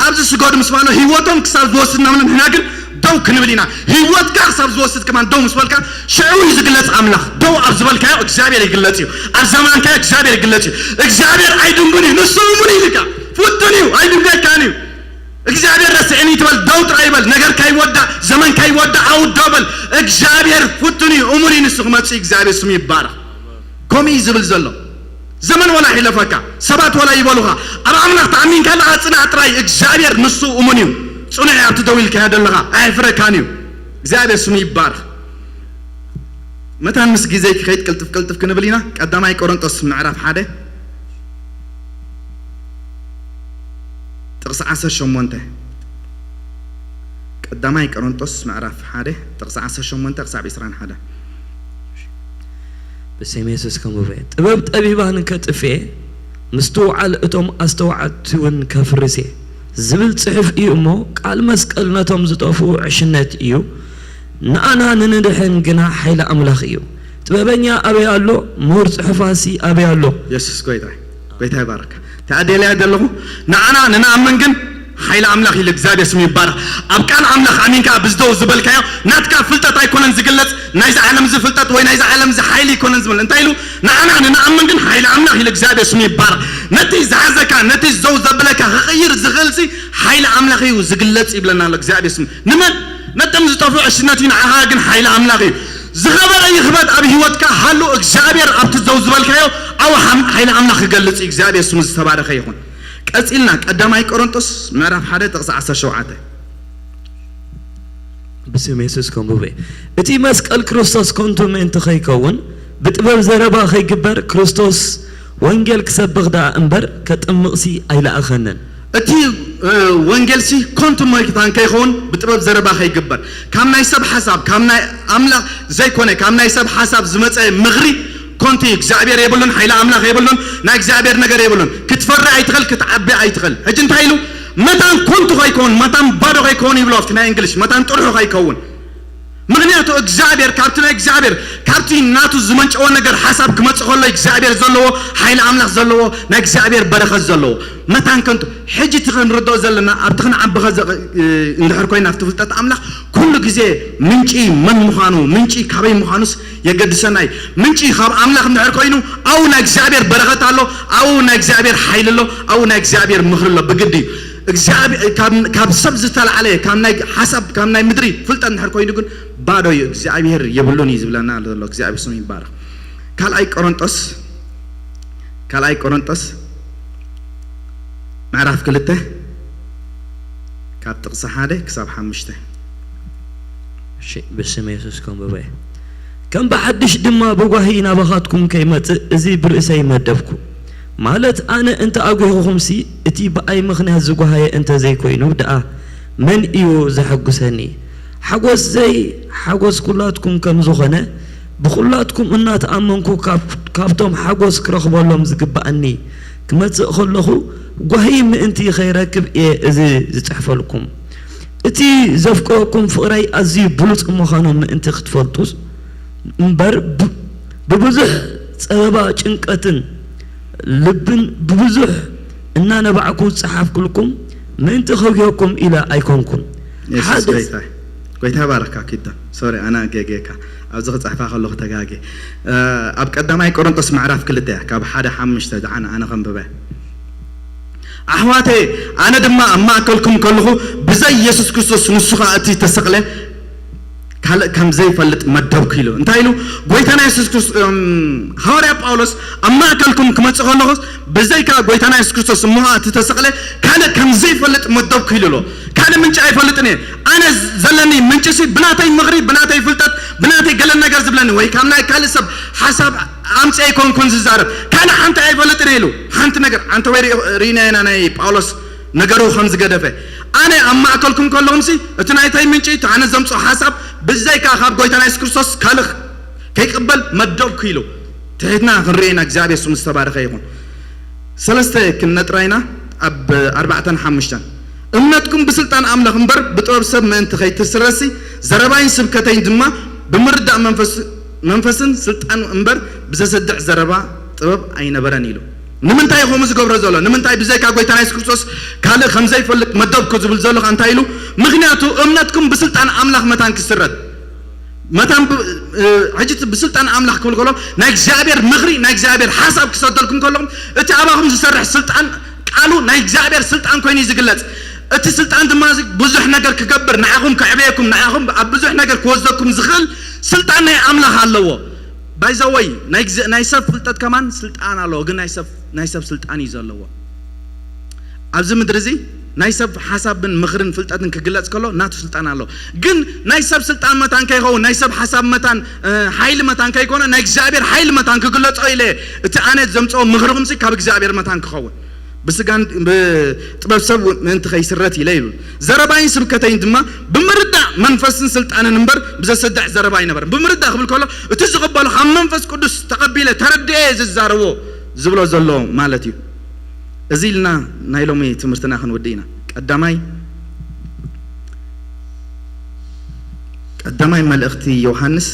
ኣብዚ ስገዱ ምስ በሃሎ ህይወቶም ክሳብ ዝወስድ እናበሉ ንሕና ግን ደው ክንብል ኢና። ህይወትካ ክሳብ ዝወስድ ከማን ደው ምስ በልካ ሽዑ እዩ ዝግለጽ ኣምላኽ። ደው ኣብ ዝበልካዮ እግዚኣብሔር ይግለጽ እዩ። ኣብ ዘማንካዮ እግዚኣብሔር ይግለጽ እዩ። እግዚኣብሔር ኣይድንጉን እዩ። ንሱ እሙን እዩ ኢልካ። ፍቱን እዩ። ኣይድንገካን እዩ። እግዚኣብሔር ረስዕኒ ትበል፣ ደው ጥራይ ይበል። ነገርካ ይወዳእ፣ ዘመንካ ይወዳእ፣ ኣብኡ ደው በል። እግዚኣብሔር ፍቱን እዩ፣ እሙን እዩ። ንሱ ክመጽእ እዩ። እግዚኣብሔር ስሙ ይባረኽ። ከምኡ እዩ ዝብል ዘሎ። ዘመን ወላ ይሕለፈካ፣ ሰባት ወላ ይበሉኻ፣ ኣብ ኣምላኽ ተኣሚንካ ኣለኻ፣ ጽናዕ ጥራይ። እግዚኣብሔር ንሱ እሙን እዩ። ጽኑዕ እዩ፣ ኣብቲ ደው ኢልካዮ ዘለኻ ኣየሕፍረካን እዩ። እግዚኣብሔር ስሙ ይባረኽ። መታን ምስ ግዜይ ክኸይድ ቅልጥፍ ቅልጥፍ ክንብል ኢና። ቀዳማይ ቆሮንጦስ ምዕራፍ ሓደ ጥቕሲ ዓሰርተ ሸሞንተ፣ ቀዳማይ ቆሮንጦስ ምዕራፍ ሓደ ጥቕሲ ዓሰርተ ሸሞንተ ክሳብ ዕስራን ሓደን። ብስም የሱስ ከንብበ። ጥበብ ጠቢባን ከጥፍኤ፣ ምስትውዓል እቶም ኣስተውዓልቲ እውን ከፍርሴ ዝብል ጽሑፍ እዩ እሞ፣ ቃል መስቀል ነቶም ዝጠፍኡ ዕሽነት እዩ፣ ንኣና ንንድሕን ግና ሓይሊ ኣምላኽ እዩ። ጥበበኛ ኣበይ ኣሎ? ምሁር ጽሑፋሲ ኣበይ ኣሎ? የሱስ ጎይታ እዩ። ጎይታ ይባረካ። ተኣደልያ ዘለኹ ንዓና ንንኣምን ግን ሓይሊ ኣምላኽ ኢሉ እግዚኣብሔር ስሙ ይባረኽ። ኣብ ቃል ኣምላኽ ኣሚንካ ብዝደው ዝበልካዮ ናትካ ፍልጠት ኣይኮነን ዝግለጽ፣ ናይዚ ዓለም እዚ ፍልጠት ወይ ናይዚ ዓለም እዚ ሓይሊ ኣይኮነን ዝብል። እንታይ ኢሉ? ንዓና ንንኣምን ግን ሓይሊ ኣምላኽ ኢሉ እግዚኣብሔር ስሙ ይባረኽ። ነቲ ዝሓዘካ ነቲ ዘው ዘብለካ ክቕይር ዝኽእልሲ ሓይሊ ኣምላኽ እዩ ዝግለጽ ይብለና ኣሎ እግዚኣብሔር ስሙ። ንመን? ነቶም ዝጠፍኡ ዕሽነት እዩ፣ ንዓኻ ግን ሓይሊ ኣምላኽ እዩ። ዝኸበረ ይኽበት ኣብ ህይወትካ ሃሉ እግዚኣብሔር ኣብቲ ዘው ዝበልካዮ ኣብ ሓይሊ ኣምላኽ ክገልጽ እዩ። እግዚኣብሔር ስሙ ዝተባረኸ ይኹን። ቀጺልና ቀዳማይ ቆሮንጦስ ምዕራፍ ሓደ ጥቕሲ ዓሰርተ ሸውዓተ። ብስም የሱስ ከንብበ። እቲ መስቀል ክርስቶስ ከንቱ ምእንቲ ከይከውን ብጥበብ ዘረባ ከይግበር ክርስቶስ ወንጌል ክሰብኽ ደኣ እምበር ከጥምቕሲ ኣይለኣኸንን። እቲ ወንጌልሲ ኮንቱ መይታን ከይኸውን ብጥበብ ዘረባ ከይግበር ካብ ናይ ሰብ ሓሳብ ካብ ናይ ኣምላኽ ዘይኮነ ካብ ናይ ሰብ ሓሳብ ዝመፀ ምኽሪ ኮንቲ እግዚኣብሔር የብሉን፣ ሓይሊ ኣምላኽ የብሉን፣ ናይ እግዚኣብሔር ነገር የብሉን። ክትፈሪ ኣይትኽእል፣ ክትዓቢ ኣይትኽእል። ሕጂ እንታይ ኢሉ? መታን ኮንቱ ከይከውን፣ መታን ባዶ ከይከውን ይብሎ ኣብቲ ናይ እንግሊሽ፣ መታን ጥርሑ ከይከውን። ምኽንያቱ እግዚኣብሔር ካብቲ ናይ እግዚኣብሔር ካብቲ ናቱ ዝመንጨወ ነገር ሓሳብ ክመጽእ ከሎ እግዚኣብሔር ዘለዎ ሓይሊ ኣምላኽ ዘለዎ ናይ እግዚኣብሔር በረኸት ዘለዎ መታን ከንቱ ሕጂ እቲ ክንርድኦ ዘለና ኣብቲ ክንዓቢ ከዘ እንድሕር ኮይና ኣብቲ ፍልጠት ኣምላኽ ኩሉ ግዜ ምንጪ መን ምዃኑ ምንጪ ካበይ ምዃኑስ የገድሰና እዩ። ምንጪ ካብ ኣምላኽ እንድሕር ኮይኑ ኣብኡ ናይ እግዚኣብሔር በረኸት ኣሎ፣ ኣብኡ ናይ እግዚኣብሔር ሓይሊ ኣሎ፣ ኣብኡ ናይ እግዚኣብሔር ምኽሪ ኣሎ። ብግዲ እዩ እግዚኣብሔር ካብ ሰብ ዝተላዕለ ካብ ናይ ሓሳብ ካብ ናይ ምድሪ ፍልጠት እንድሕር ኮይኑ ግን ባዶ እዩ እግዚኣብሔር የብሉን እዩ ዝብለና ዘሎ እግዚኣብሔር ስሙ ይባረክ። ካልኣይ ቆሮንጦስ ካልኣይ ቆሮንጦስ ምዕራፍ ክልተ ካብ ጥቕሲ ሓደ ክሳብ ሓሙሽተ። እሺ ብስም የሱስ ከንብበ። ከም ብሓድሽ ድማ ብጓሂ ናባኻትኩም ከይመጽእ እዚ ብርእሰይ መደብኩ። ማለት ኣነ እንተ ኣጒህኹኹምሲ እቲ ብኣይ ምኽንያት ዝጓሃየ እንተ ዘይኮይኑ ደኣ መን እዩ ዘሐጉሰኒ? ሓጎስ ዘይ ሓጎስ ኩላትኩም ከም ዝኾነ ብኹላትኩም እናተኣመንኩ ካብ ካብቶም ሓጎስ ክረኽበሎም ዝግብኣኒ ክመጽእ ከለኹ ጓሂ ምእንቲ ከይረክብ እየ እዚ ዝጽሕፈልኩም። እቲ ዘፍቅረኩም ፍቕረይ ኣዝዩ ብሉጽ ምዃኑ ምእንቲ ክትፈልጡ እምበር፣ ብ- ብብዙሕ ጸበባ ጭንቀትን ልብን ብብዙሕ እናነባዕኩ ዝጸሓፍኩልኩም ምእንቲ ከጉየኩም ኢለ ኣይኮንኩን። የሱስ ሓደ ጎይታ ጎይታ ይባረካ ኪዳ ሶሪ ኣና ገጌካ ኣብዚ ክጽሕፋ ከለኹ ተጋጌ ኣብ ቀዳማይ ቆሮንቶስ ምዕራፍ ክልተ እያ ካብ ሓደ ሓሙሽተ ዝዓነ ኣነ ከንብበ ኣሕዋተየ ኣነ ድማ ኣብ ማእከልኩም ከለኹ ብዘይ የሱስ ክርስቶስ ንሱ ኸኣ እቲ ተሰቕለ ካልእ ከም ዘይፈልጥ መደብኩ ኢሉ እንታይ ኢሉ ጎይታና የሱስ ክርስቶስ ሃዋርያ ጳውሎስ ኣብ ማእከልኩም ክመጽእ ከለኹስ ብዘይካ ጎይታና የሱስ ክርስቶስ እሞ ኸኣ እቲ ተሰቕለ ካልእ ከም ዘይፈልጥ መደብኩ ኢሉ ኣሎ ካልእ ምንጪ ኣይፈልጥን እየ ኣነ ዘለኒ ምንጭሲ ብናተይ ምኽሪ ብናተይ ፍልጠት ብናተይ ገለ ነገር ዝብለኒ ወይ ካብ ናይ ካልእ ሰብ ሓሳብ ኣምፅአ ኣይኮንኩን ዝዛረብ ካልእ ሓንቲ ኣይፈልጥን ኢሉ ሓንቲ ነገር ኣንተ ወይ ርኢና ኢና ናይ ጳውሎስ ነገሩ ከም ዝገደፈ ኣነ ኣብ ማእከልኩም ከለኹምሲ እቲ ናይታይ ምንጪ እቲ ኣነ ዘምፅኦ ሓሳብ ብዘይካ ካብ ጎይታና የሱስ ክርስቶስ ካልእ ከይቅበል መደብኩ ኢሉ ትሕትና ክንርኢ ኢና እግዚኣብሔር ስሙ ዝተባረኸ ይኹን ሰለስተ ክንነጥራ ኢና ኣብ ኣርባዕተን ሓሙሽተን እምነትኩም ብስልጣን ኣምላኽ እምበር ብጥበብ ሰብ ምእንቲ ከይትስረሲ ዘረባይን ስብከተይን ድማ ብምርዳእ መንፈስን ስልጣን እምበር ብዘሰድዕ ዘረባ ጥበብ ኣይነበረን ኢሉ ንምንታይ ከምኡ ዝገብሮ ዘሎ ንምንታይ ብዘይካ ጎይታና የሱስ ክርስቶስ ካልእ ከም ዘይፈልጥ መደብኩ ዝብል ዘሎ እንታይ ኢሉ ምክንያቱ እምነትኩም ብስልጣን ኣምላኽ መታን ክስረት መታን ሕጂ ብስልጣን ኣምላኽ ክብል ከሎ ናይ እግዚኣብሔር ምኽሪ ናይ እግዚኣብሔር ሓሳብ ክሰደልኩም ከለኹም እቲ ኣባኹም ዝሰርሕ ስልጣን ቃሉ ናይ እግዚኣብሔር ስልጣን ኮይኑ እዩ ዝግለጽ እቲ ስልጣን ድማ ብዙሕ ነገር ክገብር ንዓኹም ከዕበየኩም ንዓኹም ኣብ ብዙሕ ነገር ክወዘኩም ዝኽእል ስልጣን ናይ ኣምላኽ ኣለዎ ባይዘወይ ናይ ሰብ ፍልጠት ከማን ስልጣን ኣለዎ ግን ናይ ሰብ ስልጣን እዩ ዘለዎ ኣብዚ ምድሪ እዚ ናይ ሰብ ሓሳብን ምኽርን ፍልጠትን ክግለጽ ከሎ ናቱ ስልጣን ኣሎ ግን ናይ ሰብ ስልጣን መታን ከይኸውን ናይ ሰብ ሓሳብ መታን ሓይሊ መታን ከይኮነ ናይ እግዚኣብሔር ሓይሊ መታን ክግለጾ ኢለ እቲ ኣነ ዘምፅኦ ምኽርኹምሲ ካብ እግዚኣብሔር መታን ክኸውን ብስጋን ብጥበብ ሰብ ምእንቲ ከይስረት ኢለ ይብል። ዘረባይን ስብከተይን ድማ ብምርዳእ መንፈስን ስልጣንን እምበር ብዘስድዕ ዘረባ ኣይነበረን። ብምርዳእ ክብል ከሎ እቲ ዝቕበሎ ካብ መንፈስ ቅዱስ ተቐቢለ ተረድኤ ዝዛረቦ ዝብሎ ዘሎ ማለት እዩ። እዚ ኢልና ናይ ሎሚ ትምህርትና ክንውድእ ኢና። ቀዳማይ ቀዳማይ መልእኽቲ ዮሃንስ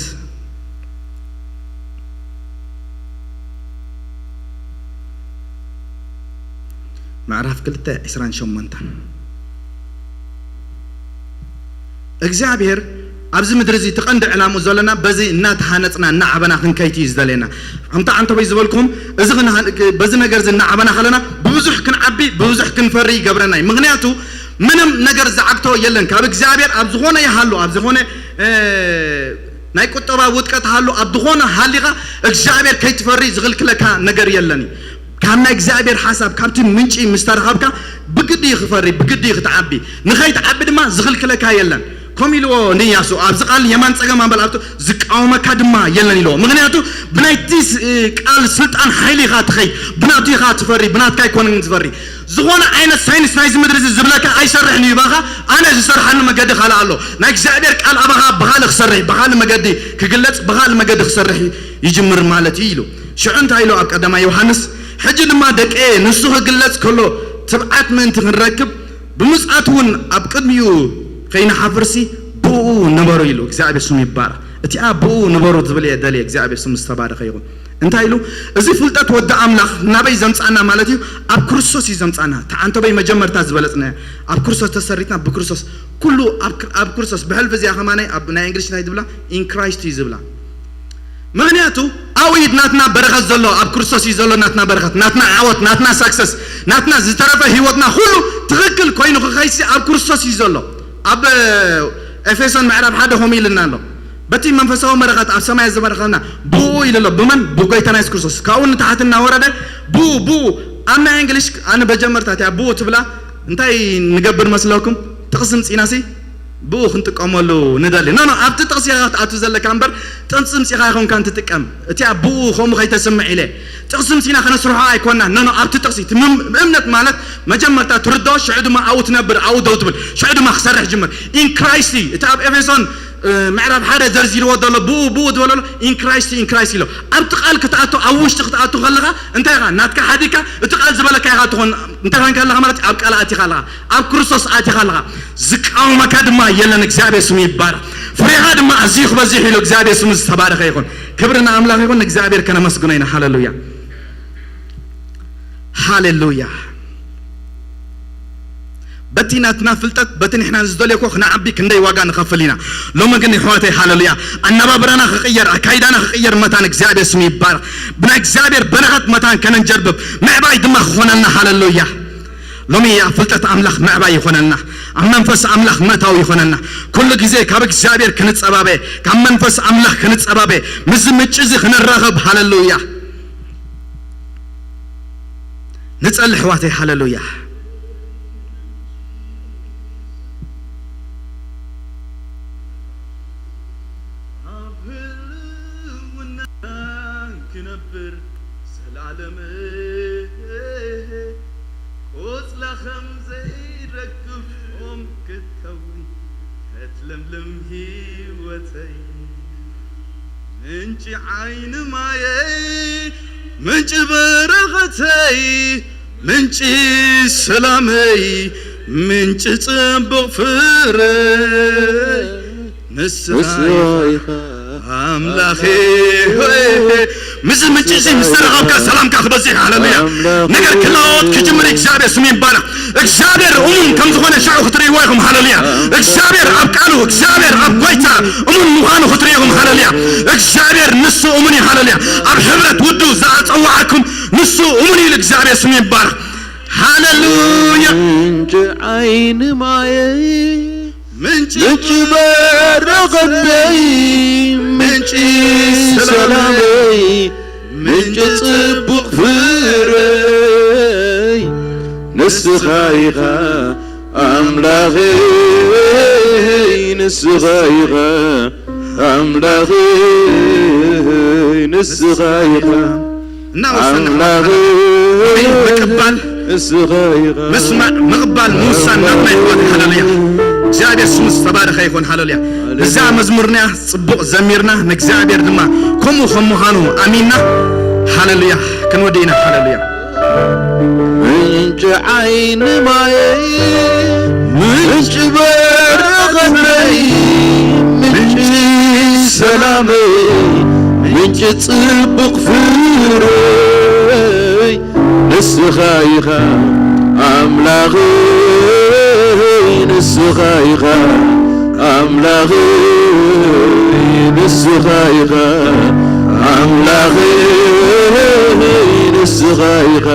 ምዕራፍ ክልተ ዕስራን ሸሞንተን። እግዚኣብሔር ኣብዚ ምድሪ እዚ እቲ ቀንዲ ዕላምኡ ዘለና በዚ እናተሃነፅና እናዓበና ክንከይት እዩ ዝደልየና። ከምታ ዓንተበይ ዝበልኩም እዚ ክንሃን- በዚ ነገር እዚ እናዓበና ከለና ብብዙሕ ክንዓቢ ብብዙሕ ክንፈሪ ይገብረና እዩ። ምክንያቱ ምንም ነገር ዝዓግቶ የለን። ካብ እግዚኣብሔር ኣብ ዝኾነ ይሃሉ ኣብ ዝኾነ እ፣ ናይ ቁጠባ ውጥቀት ሃሉ ኣብ ዝኾነ ሃሊኻ እግዚኣብሔር ከይትፈሪ ዝኽልክለካ ነገር የለን እዩ። ካብ ናይ እግዚኣብሔር ሓሳብ ካብቲ ምንጪ ምስ ተረኸብካ ብግዲ እዩ ክፈሪ ብግዲ እዩ ክትዓቢ። ንኸይትዓቢ ድማ ዝኽልክለካ የለን። ከም ኢልዎ ንያሱ ኣብዚ ቃል የማን ጸገም ኣንበል ኣብቱ ዝቃወመካ ድማ የለን ኢልዎ። ምክንያቱ ብናይቲ ቃል ስልጣን ሓይሊ ኢኻ ትኸይድ። ብናቱ ኢኻ ትፈሪ ብናትካ ኣይኮነን ትፈሪ። ዝኾነ ዓይነት ሳይንስ ናይዚ ምድሪ እዚ ዝብለካ ኣይሰርሕን እዩ ባኻ። ኣነ ዝሰርሓሉ መገዲ ካልእ ኣሎ። ናይ እግዚኣብሔር ቃል ኣባኻ ብኻልእ ክሰርሕ ብኻልእ መገዲ ክግለጽ ብኻልእ መገዲ ክሰርሕ ይጅምር ማለት እዩ ኢሉ። ሽዑ እንታይ ኢሉ ኣብ ቀዳማይ ዮሃንስ ሕጂ ድማ ደቀየ ንሱ ክግለጽ ከሎ ትብዓት ምእንቲ ክንረክብ ብምጽኣት እውን ኣብ ቅድሚኡ ከይንሓፍርሲ ብኡ ንበሩ ኢሉ እግዚኣብሔር ስሙ ይባረኽ። እቲኣ ብኡ ንበሩ ትብል እየ ደልየ እግዚኣብሔር ስሙ ዝተባረኸ ይኹን። እንታይ ኢሉ እዚ ፍልጠት ወዲ ኣምላኽ ናበይ ዘምፃና ማለት እዩ? ኣብ ክርስቶስ እዩ ዘምፃና። ተዓንተበይ መጀመርታ ዝበለፅና ኣብ ክርስቶስ ተሰሪትና ብክርስቶስ ኩሉ ኣብ ክርስቶስ ብሕልፊ እዚኣ ከማናይ ኣብ ናይ እንግሊሽ እንታይ ትብላ ኢንክራይስት እዩ ዝብላ። ምክንያቱ ኣብኡ እዩ ናትና በረኸት ዘሎ ኣብ ክርስቶስ እዩ ዘሎ ናትና በረኸት ናትና ዓወት ናትና ሳክሰስ ናትና ዝተረፈ ህይወትና ኩሉ ትኽክል ኮይኑ ክኸይሲ ኣብ ክርስቶስ እዩ ዘሎ። ኣብ ኤፌሶን ምዕራፍ ሓደ ከምኡ ኢልና ኣሎ። በቲ መንፈሳዊ መረኸት ኣብ ሰማይ ዝበረኸና ብኡ ኢሉ ኣሎ። ብመን? ብጎይታና የሱስ ክርስቶስ። ካብኡ ንታሕቲ እናወረደ ብኡ ብኡ ኣብ ናይ እንግሊሽ ኣነ በጀመርታ እቲያ ብኡ ትብላ እንታይ ንገብር መስለኩም? ጥቕሲ ምፂናሲ ብኡ ክንጥቀመሉ ንደሊ። ኖ ኖ ኣብቲ ጥቕሲ ኢኻ ክትኣቱ ዘለካ እምበር ጥቕሲ ምፂኻ ኣይኮንካን ትጥቀም። እቲኣ ብኡ ከምኡ ከይተስምዕ ኢለ ጥቕሲ ምፂና ከነስርሖ ኣይኮንና። ኖ ኖ ኣብቲ ጥቕሲ እቲ ምም- እምነት ማለት መጀመርታ ትርድኦ ሽዑ ድማ ኣብኡ ትነብር ኣብኡ ደው ትብል ሽዑ ድማ ክሰርሕ ጅምር። ኢን ክራይስት እቲ ኣብ ኤፌሶን ምዕራፍ ሓደ ዘርዚርዎ ዘሎ ብኡ ብኡ ዝበለሎ ኢንክራይስት ኢንክራይስት ኢሎ ኣብቲ ቃል ክትኣቱ ኣብ ውሽጢ ክትኣቱ ከለኻ እንታይ ኢኻ ናትካ ሓዲካ እቲ ቃል ዝበለካ ኢኻ ትኾን እንታይ ኾንካ ኣለኻ ማለት ኣብ ቃል ኣቲኻ ኣለኻ ኣብ ክርስቶስ ኣቲኻ ኣለኻ ዝቃወመካ ድማ የለን እግዚኣብሔር ስሙ ይባረክ ፍሬኻ ድማ ኣዝዩ ክበዝሕ ኢሉ እግዚኣብሔር ስሙ ዝተባረኸ ይኹን ክብሪ ንኣምላኽ ይኹን እግዚኣብሔር ከነመስግኖ ኢና ሃሌሉያ ሃሌሉያ በቲ ናትና ፍልጠት በቲ ንሕና ንዝደልዮ እኮ ክንዓቢ ክንደይ ዋጋ ንኸፍል ኢና ሎሚ ግን ይሕዋተይ ሃለሉያ ኣነባብራና ክቕየር ኣካይዳና ክቕየር መታን እግዚኣብሔር ስሙ ይባረክ ብናይ እግዚኣብሔር በረኸት መታን ከነንጀርብብ ምዕባይ ድማ ክኾነልና ሃለሉያ ሎሚ ኣብ ፍልጠት ኣምላኽ ምዕባይ ይኾነልና ኣብ መንፈስ ኣምላኽ ምእታው ይኾነልና ኩሉ ግዜ ካብ እግዚኣብሔር ክንጸባበ ካብ መንፈስ ኣምላኽ ክንጸባበ ምስዚ ምንጪ እዚ ክንራኸብ ሃለሉያ ንጸልሕ ዋተይ ሃለሉያ ክነብር ዘላለም ቆጽላ ከም ዘይረግፍ ኦም ክትከውን ከትለምልም ህይወተይ ምንጪ ዓይኒ ማየይ ምንጪ በረኸተይ ምንጪ ሰላመይ ምንጪ ጽቡቕ ፍረይ ንስኻ ኢኻ ኣምላኸ ሆይ ምስዚ ምንጪ እዚ ምስ ተረኸብካ ሰላምካ ክበዝሕ ሃለሉያ ነገር ክለወጥ ክጅምር እግዚኣብሔር ስሙ ይባረክ እግዚኣብሔር እሙን ከም ዝኾነ ሽዑ ክትርእይዎ ኢኹም ሃለሉያ እግዚኣብሔር ኣብ ቃሉ እግዚኣብሔር ኣብ ጎይታ እሙን ምዃኑ ክትርእይኹም ሃለሉያ እግዚኣብሔር ንሱ እሙን እዩ ሃለሉያ ኣብ ሕብረት ውዱ ዝኣፀዋዓኩም ንሱ እሙን እዩ እግዚኣብሔር ስሙ ይባረክ ሃለሉያ ምንጭ ዓይኒ ማየይ ምንጭ በረኸተይ ምንጭ ሰላመይ ምንጭ ጽቡቕ ፍረይ ንስኻ ኢኻ ኣምላኸይ ንስኻ ኢኻ ኣምላኸይ ንስኻ ኢኻ እናወሰና ኣምላኸይ ምቅባል ንስኻ ኢኻ። ምስማዕ፣ ምቕባል፣ ምውሳን ናትና ይኾን። ሃሌሉያ። እግዚኣብሔር ስሙ ዝተባረኸ ይኹን። ሃሌሉያ። እዛ መዝሙርና ጽቡቕ ዘሚርና፣ ንእግዚኣብሔር ድማ ከምኡ ከም ምዃኑ ኣሚንና፣ ሃሌሉያ፣ ክንወዲ ኢና። ሃሌሉያ። ምንጪ ዓይኒ ማየይ፣ ምንጪ በረኸተይ፣ ምንጪ ሰላመይ፣ ምንጪ ጽቡቕ ፍረይ፣ ንስኻ ኢኻ ኣምላኸይ፣ ንስኻ ኢኻ ኣምላኸይ፣ ንስኻ ኢኻ ኣምላኸይ፣ ንስኻ ኢኻ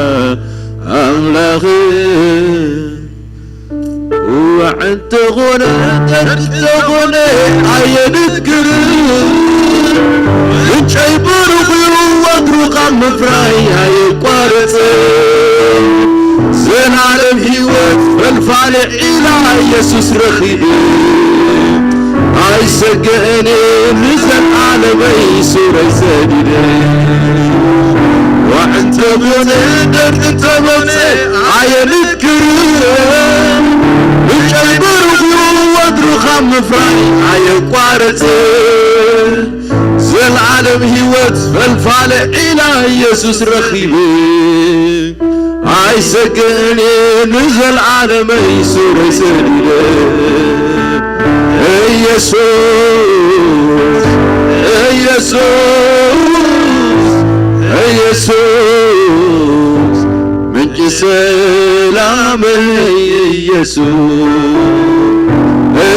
ኣምላኸይ። ዋዕ እንተኾነ ደርቂ እንተኾነ ኣየንክርን፣ ምንጨይ ብሩኽ እዩ ወትሩ ካብ ምፍራይ ኣየቋርጽ። ዘላለም ህይወት ፈልፋሊ ዒላ ኢየሱስ ረኺቡ፣ ኣይሰግእን እየ ንዘለዓለመይ ሱረይ ሰዲደ። ዋዕ እንተኾነ ደርቂ እንተመጸ ኣየንክርን፣ ምንጨይ ብሩኽ እዩ ወትሩ ካብ ምፍራይ ኣየቋርጽ። ዘላለም ህይወት ፈልፋሊ ዒላ ኢየሱስ ረኺቡ፣ ኣይሰግእን እየ ንዘለዓለመይ ሱረይ ሰዲደ። ኢየሱስ፣ ኢየሱስ፣ ኢየሱስ፣ ምንጪ ሰላመይ ኢየሱስ፣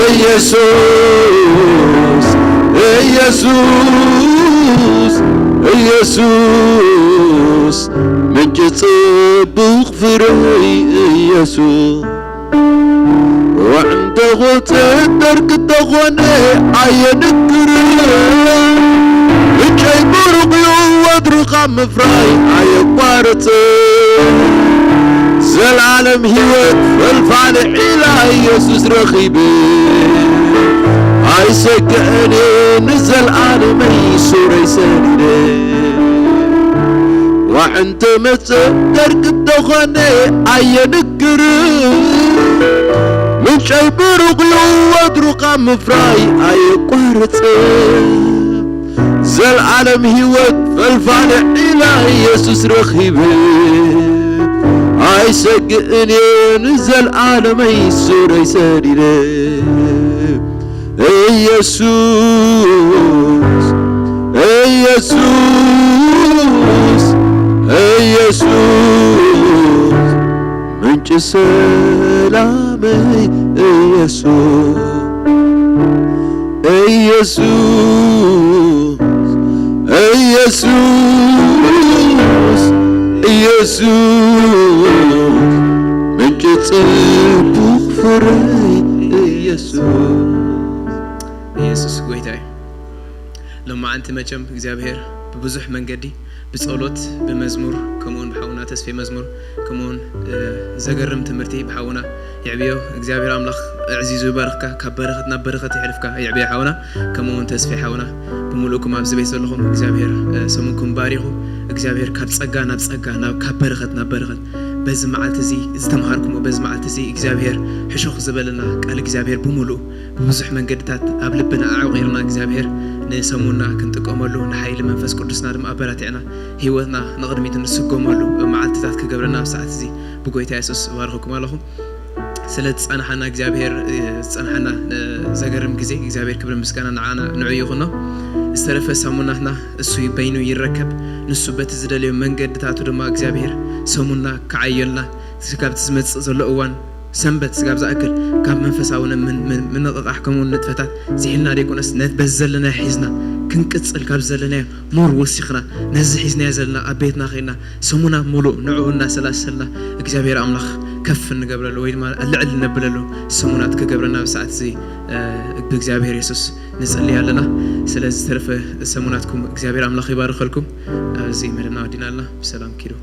ኢየሱስ፣ ኢየሱስ፣ ኢየሱስ፣ ምንጪ ጽቡቕ ፍረይ ኢየሱስ። ዋዕ እንተኾነ ደርቂ እንተኾነ ኣየንክርን፣ ምንጨይ ብሩኽ እዩ ወትሩ ካብ ምፍራይ ኣየቋርጽ። ዘላለም ህይወት ፈልፋሊ ዒላ ኢየሱስ ረኺቡ፣ ኣይሰግእን እየ ንዘለዓለመይ ሱረይ ሰዲደ። ዋዕ እንተመጸ ደርቂ እንተኾነ ኣየንክርን፣ ምንጨይ ብሩኽ እዩ ወትሩ ካብ ምፍራይ ኣየቋርጽ። ዘልዓለም ህይወት ፈልፋሊ ዒላ ኢየሱስ ረኺበ፣ ኣይሰግእን እየ ንዘልዓለመይ ሱረይ ሰዲደ። ኢየሱስ፣ ኢየሱስ፣ ኢየሱስ፣ ምንጪ ሰላመይ ኢየሱስ፣ ኢየሱስ፣ ኢየሱስ፣ ኢየሱስ፣ ምንጪ ጽቡቕ ፍረይ ኢየሱስ። ኢየሱስ ጎይታ እዩ። ሎማዓንቲ መቸም እግዚኣብሔር ብብዙሕ መንገዲ፣ ብጸሎት፣ ብመዝሙር፣ ከምኡውን ብሓውና ተስፌ መዝሙር፣ ከምኡውን፣ እ፣ ዘገርም ትምህርቲ ብሓውና የዕብዮ። እግዚኣብሔር ኣምላኽ ኣዕዚዙ ይባርኽካ፣ ካብ በረኸት ናብ በረኸት የሕልፍካ፣ የዕብዮ ሓውና፣ ከምኡውን ተስፌ ሓውና፣ ብምሉእኩም ኣብዚ ቤት ዘለኹም እግዚኣብሔር፣ እ፣ ሰሙንኩም ባሪኹ። እግዚኣብሔር ካብ ጸጋ ናብ ጸጋ፣ ናብ፣ ካብ በረኸት ናብ በረኸት፣ በዚ መዓልቲ እዚ ዝተምሃርኩሞ፣ በዚ መዓልቲ እዚ እግዚኣብሔር ሕሹኽ ዝበለና ቃል እግዚኣብሔር ብምሉእ ብብዙሕ መንገድታት ኣብ ልብና ኣዕቂርና እግዚኣብሔር ንሰሙንና ክንጥቀመሉ ንሓይሊ መንፈስ ቅዱስና ድማ ኣበራቲዕና ህይወትና ንቕድሚት እንስጎመሉ መዓልትታት ክገብረና ኣብ ሰዓት እዚ ብጎይታ የሱስ እባርኸኩም ኣለኹ። ስለ ዝጸናሓና እግዚኣብሔር፣ እ፣ ዝጸናሓና፣ እ፣ ዘገርም ግዜ እግዚኣብሔር ክብሪ ምስጋና ንዓና ንዑ ይኹኖ። ዝተረፈ ሰሙናትና እሱ በይኑ ይረከብ። ንሱ በቲ ዝደለዮ መንገድታቱ ድማ እግዚኣብሔር ሰሙንና ክዓየልና፣ ካብቲ ዝመጽእ ዘሎ እዋን ሰንበት ስጋብ ዝኣክል ካብ መንፈሳዊ ምን-፣ ምን-፣ ምንቕቓሕ ከምኡውን ንጥፈታት ዝሒልና ደይኮነስ ነ-፣ በዚ ዘለናዮ ሒዝና ክንቅጽል ካብ ዘለናዮ ሞር ወሲኽና ነዚ ሒዝናዮ ዘለና ኣብ ቤትና ኸይድና ሰሙና ሙሉእ ንዕኡ እናሰላሰልና እግዚኣብሔር ኣምላኽ ከፍ እንገብረሉ ወይ ድማ ልዕል እነብለሉ ሰሙናት ክገብረና ብሰዓት እዚ፣ እ፣ ብእግዚኣብሔር የሱስ ንጽሊ ኣለና። ስለዚ ዝተረፈ ሰሙናትኩም እግዚኣብሔር ኣምላኽ ይባርኸልኩም። ኣብዚ መደብና ወዲና ኣለና። ብሰላም ኪዱ።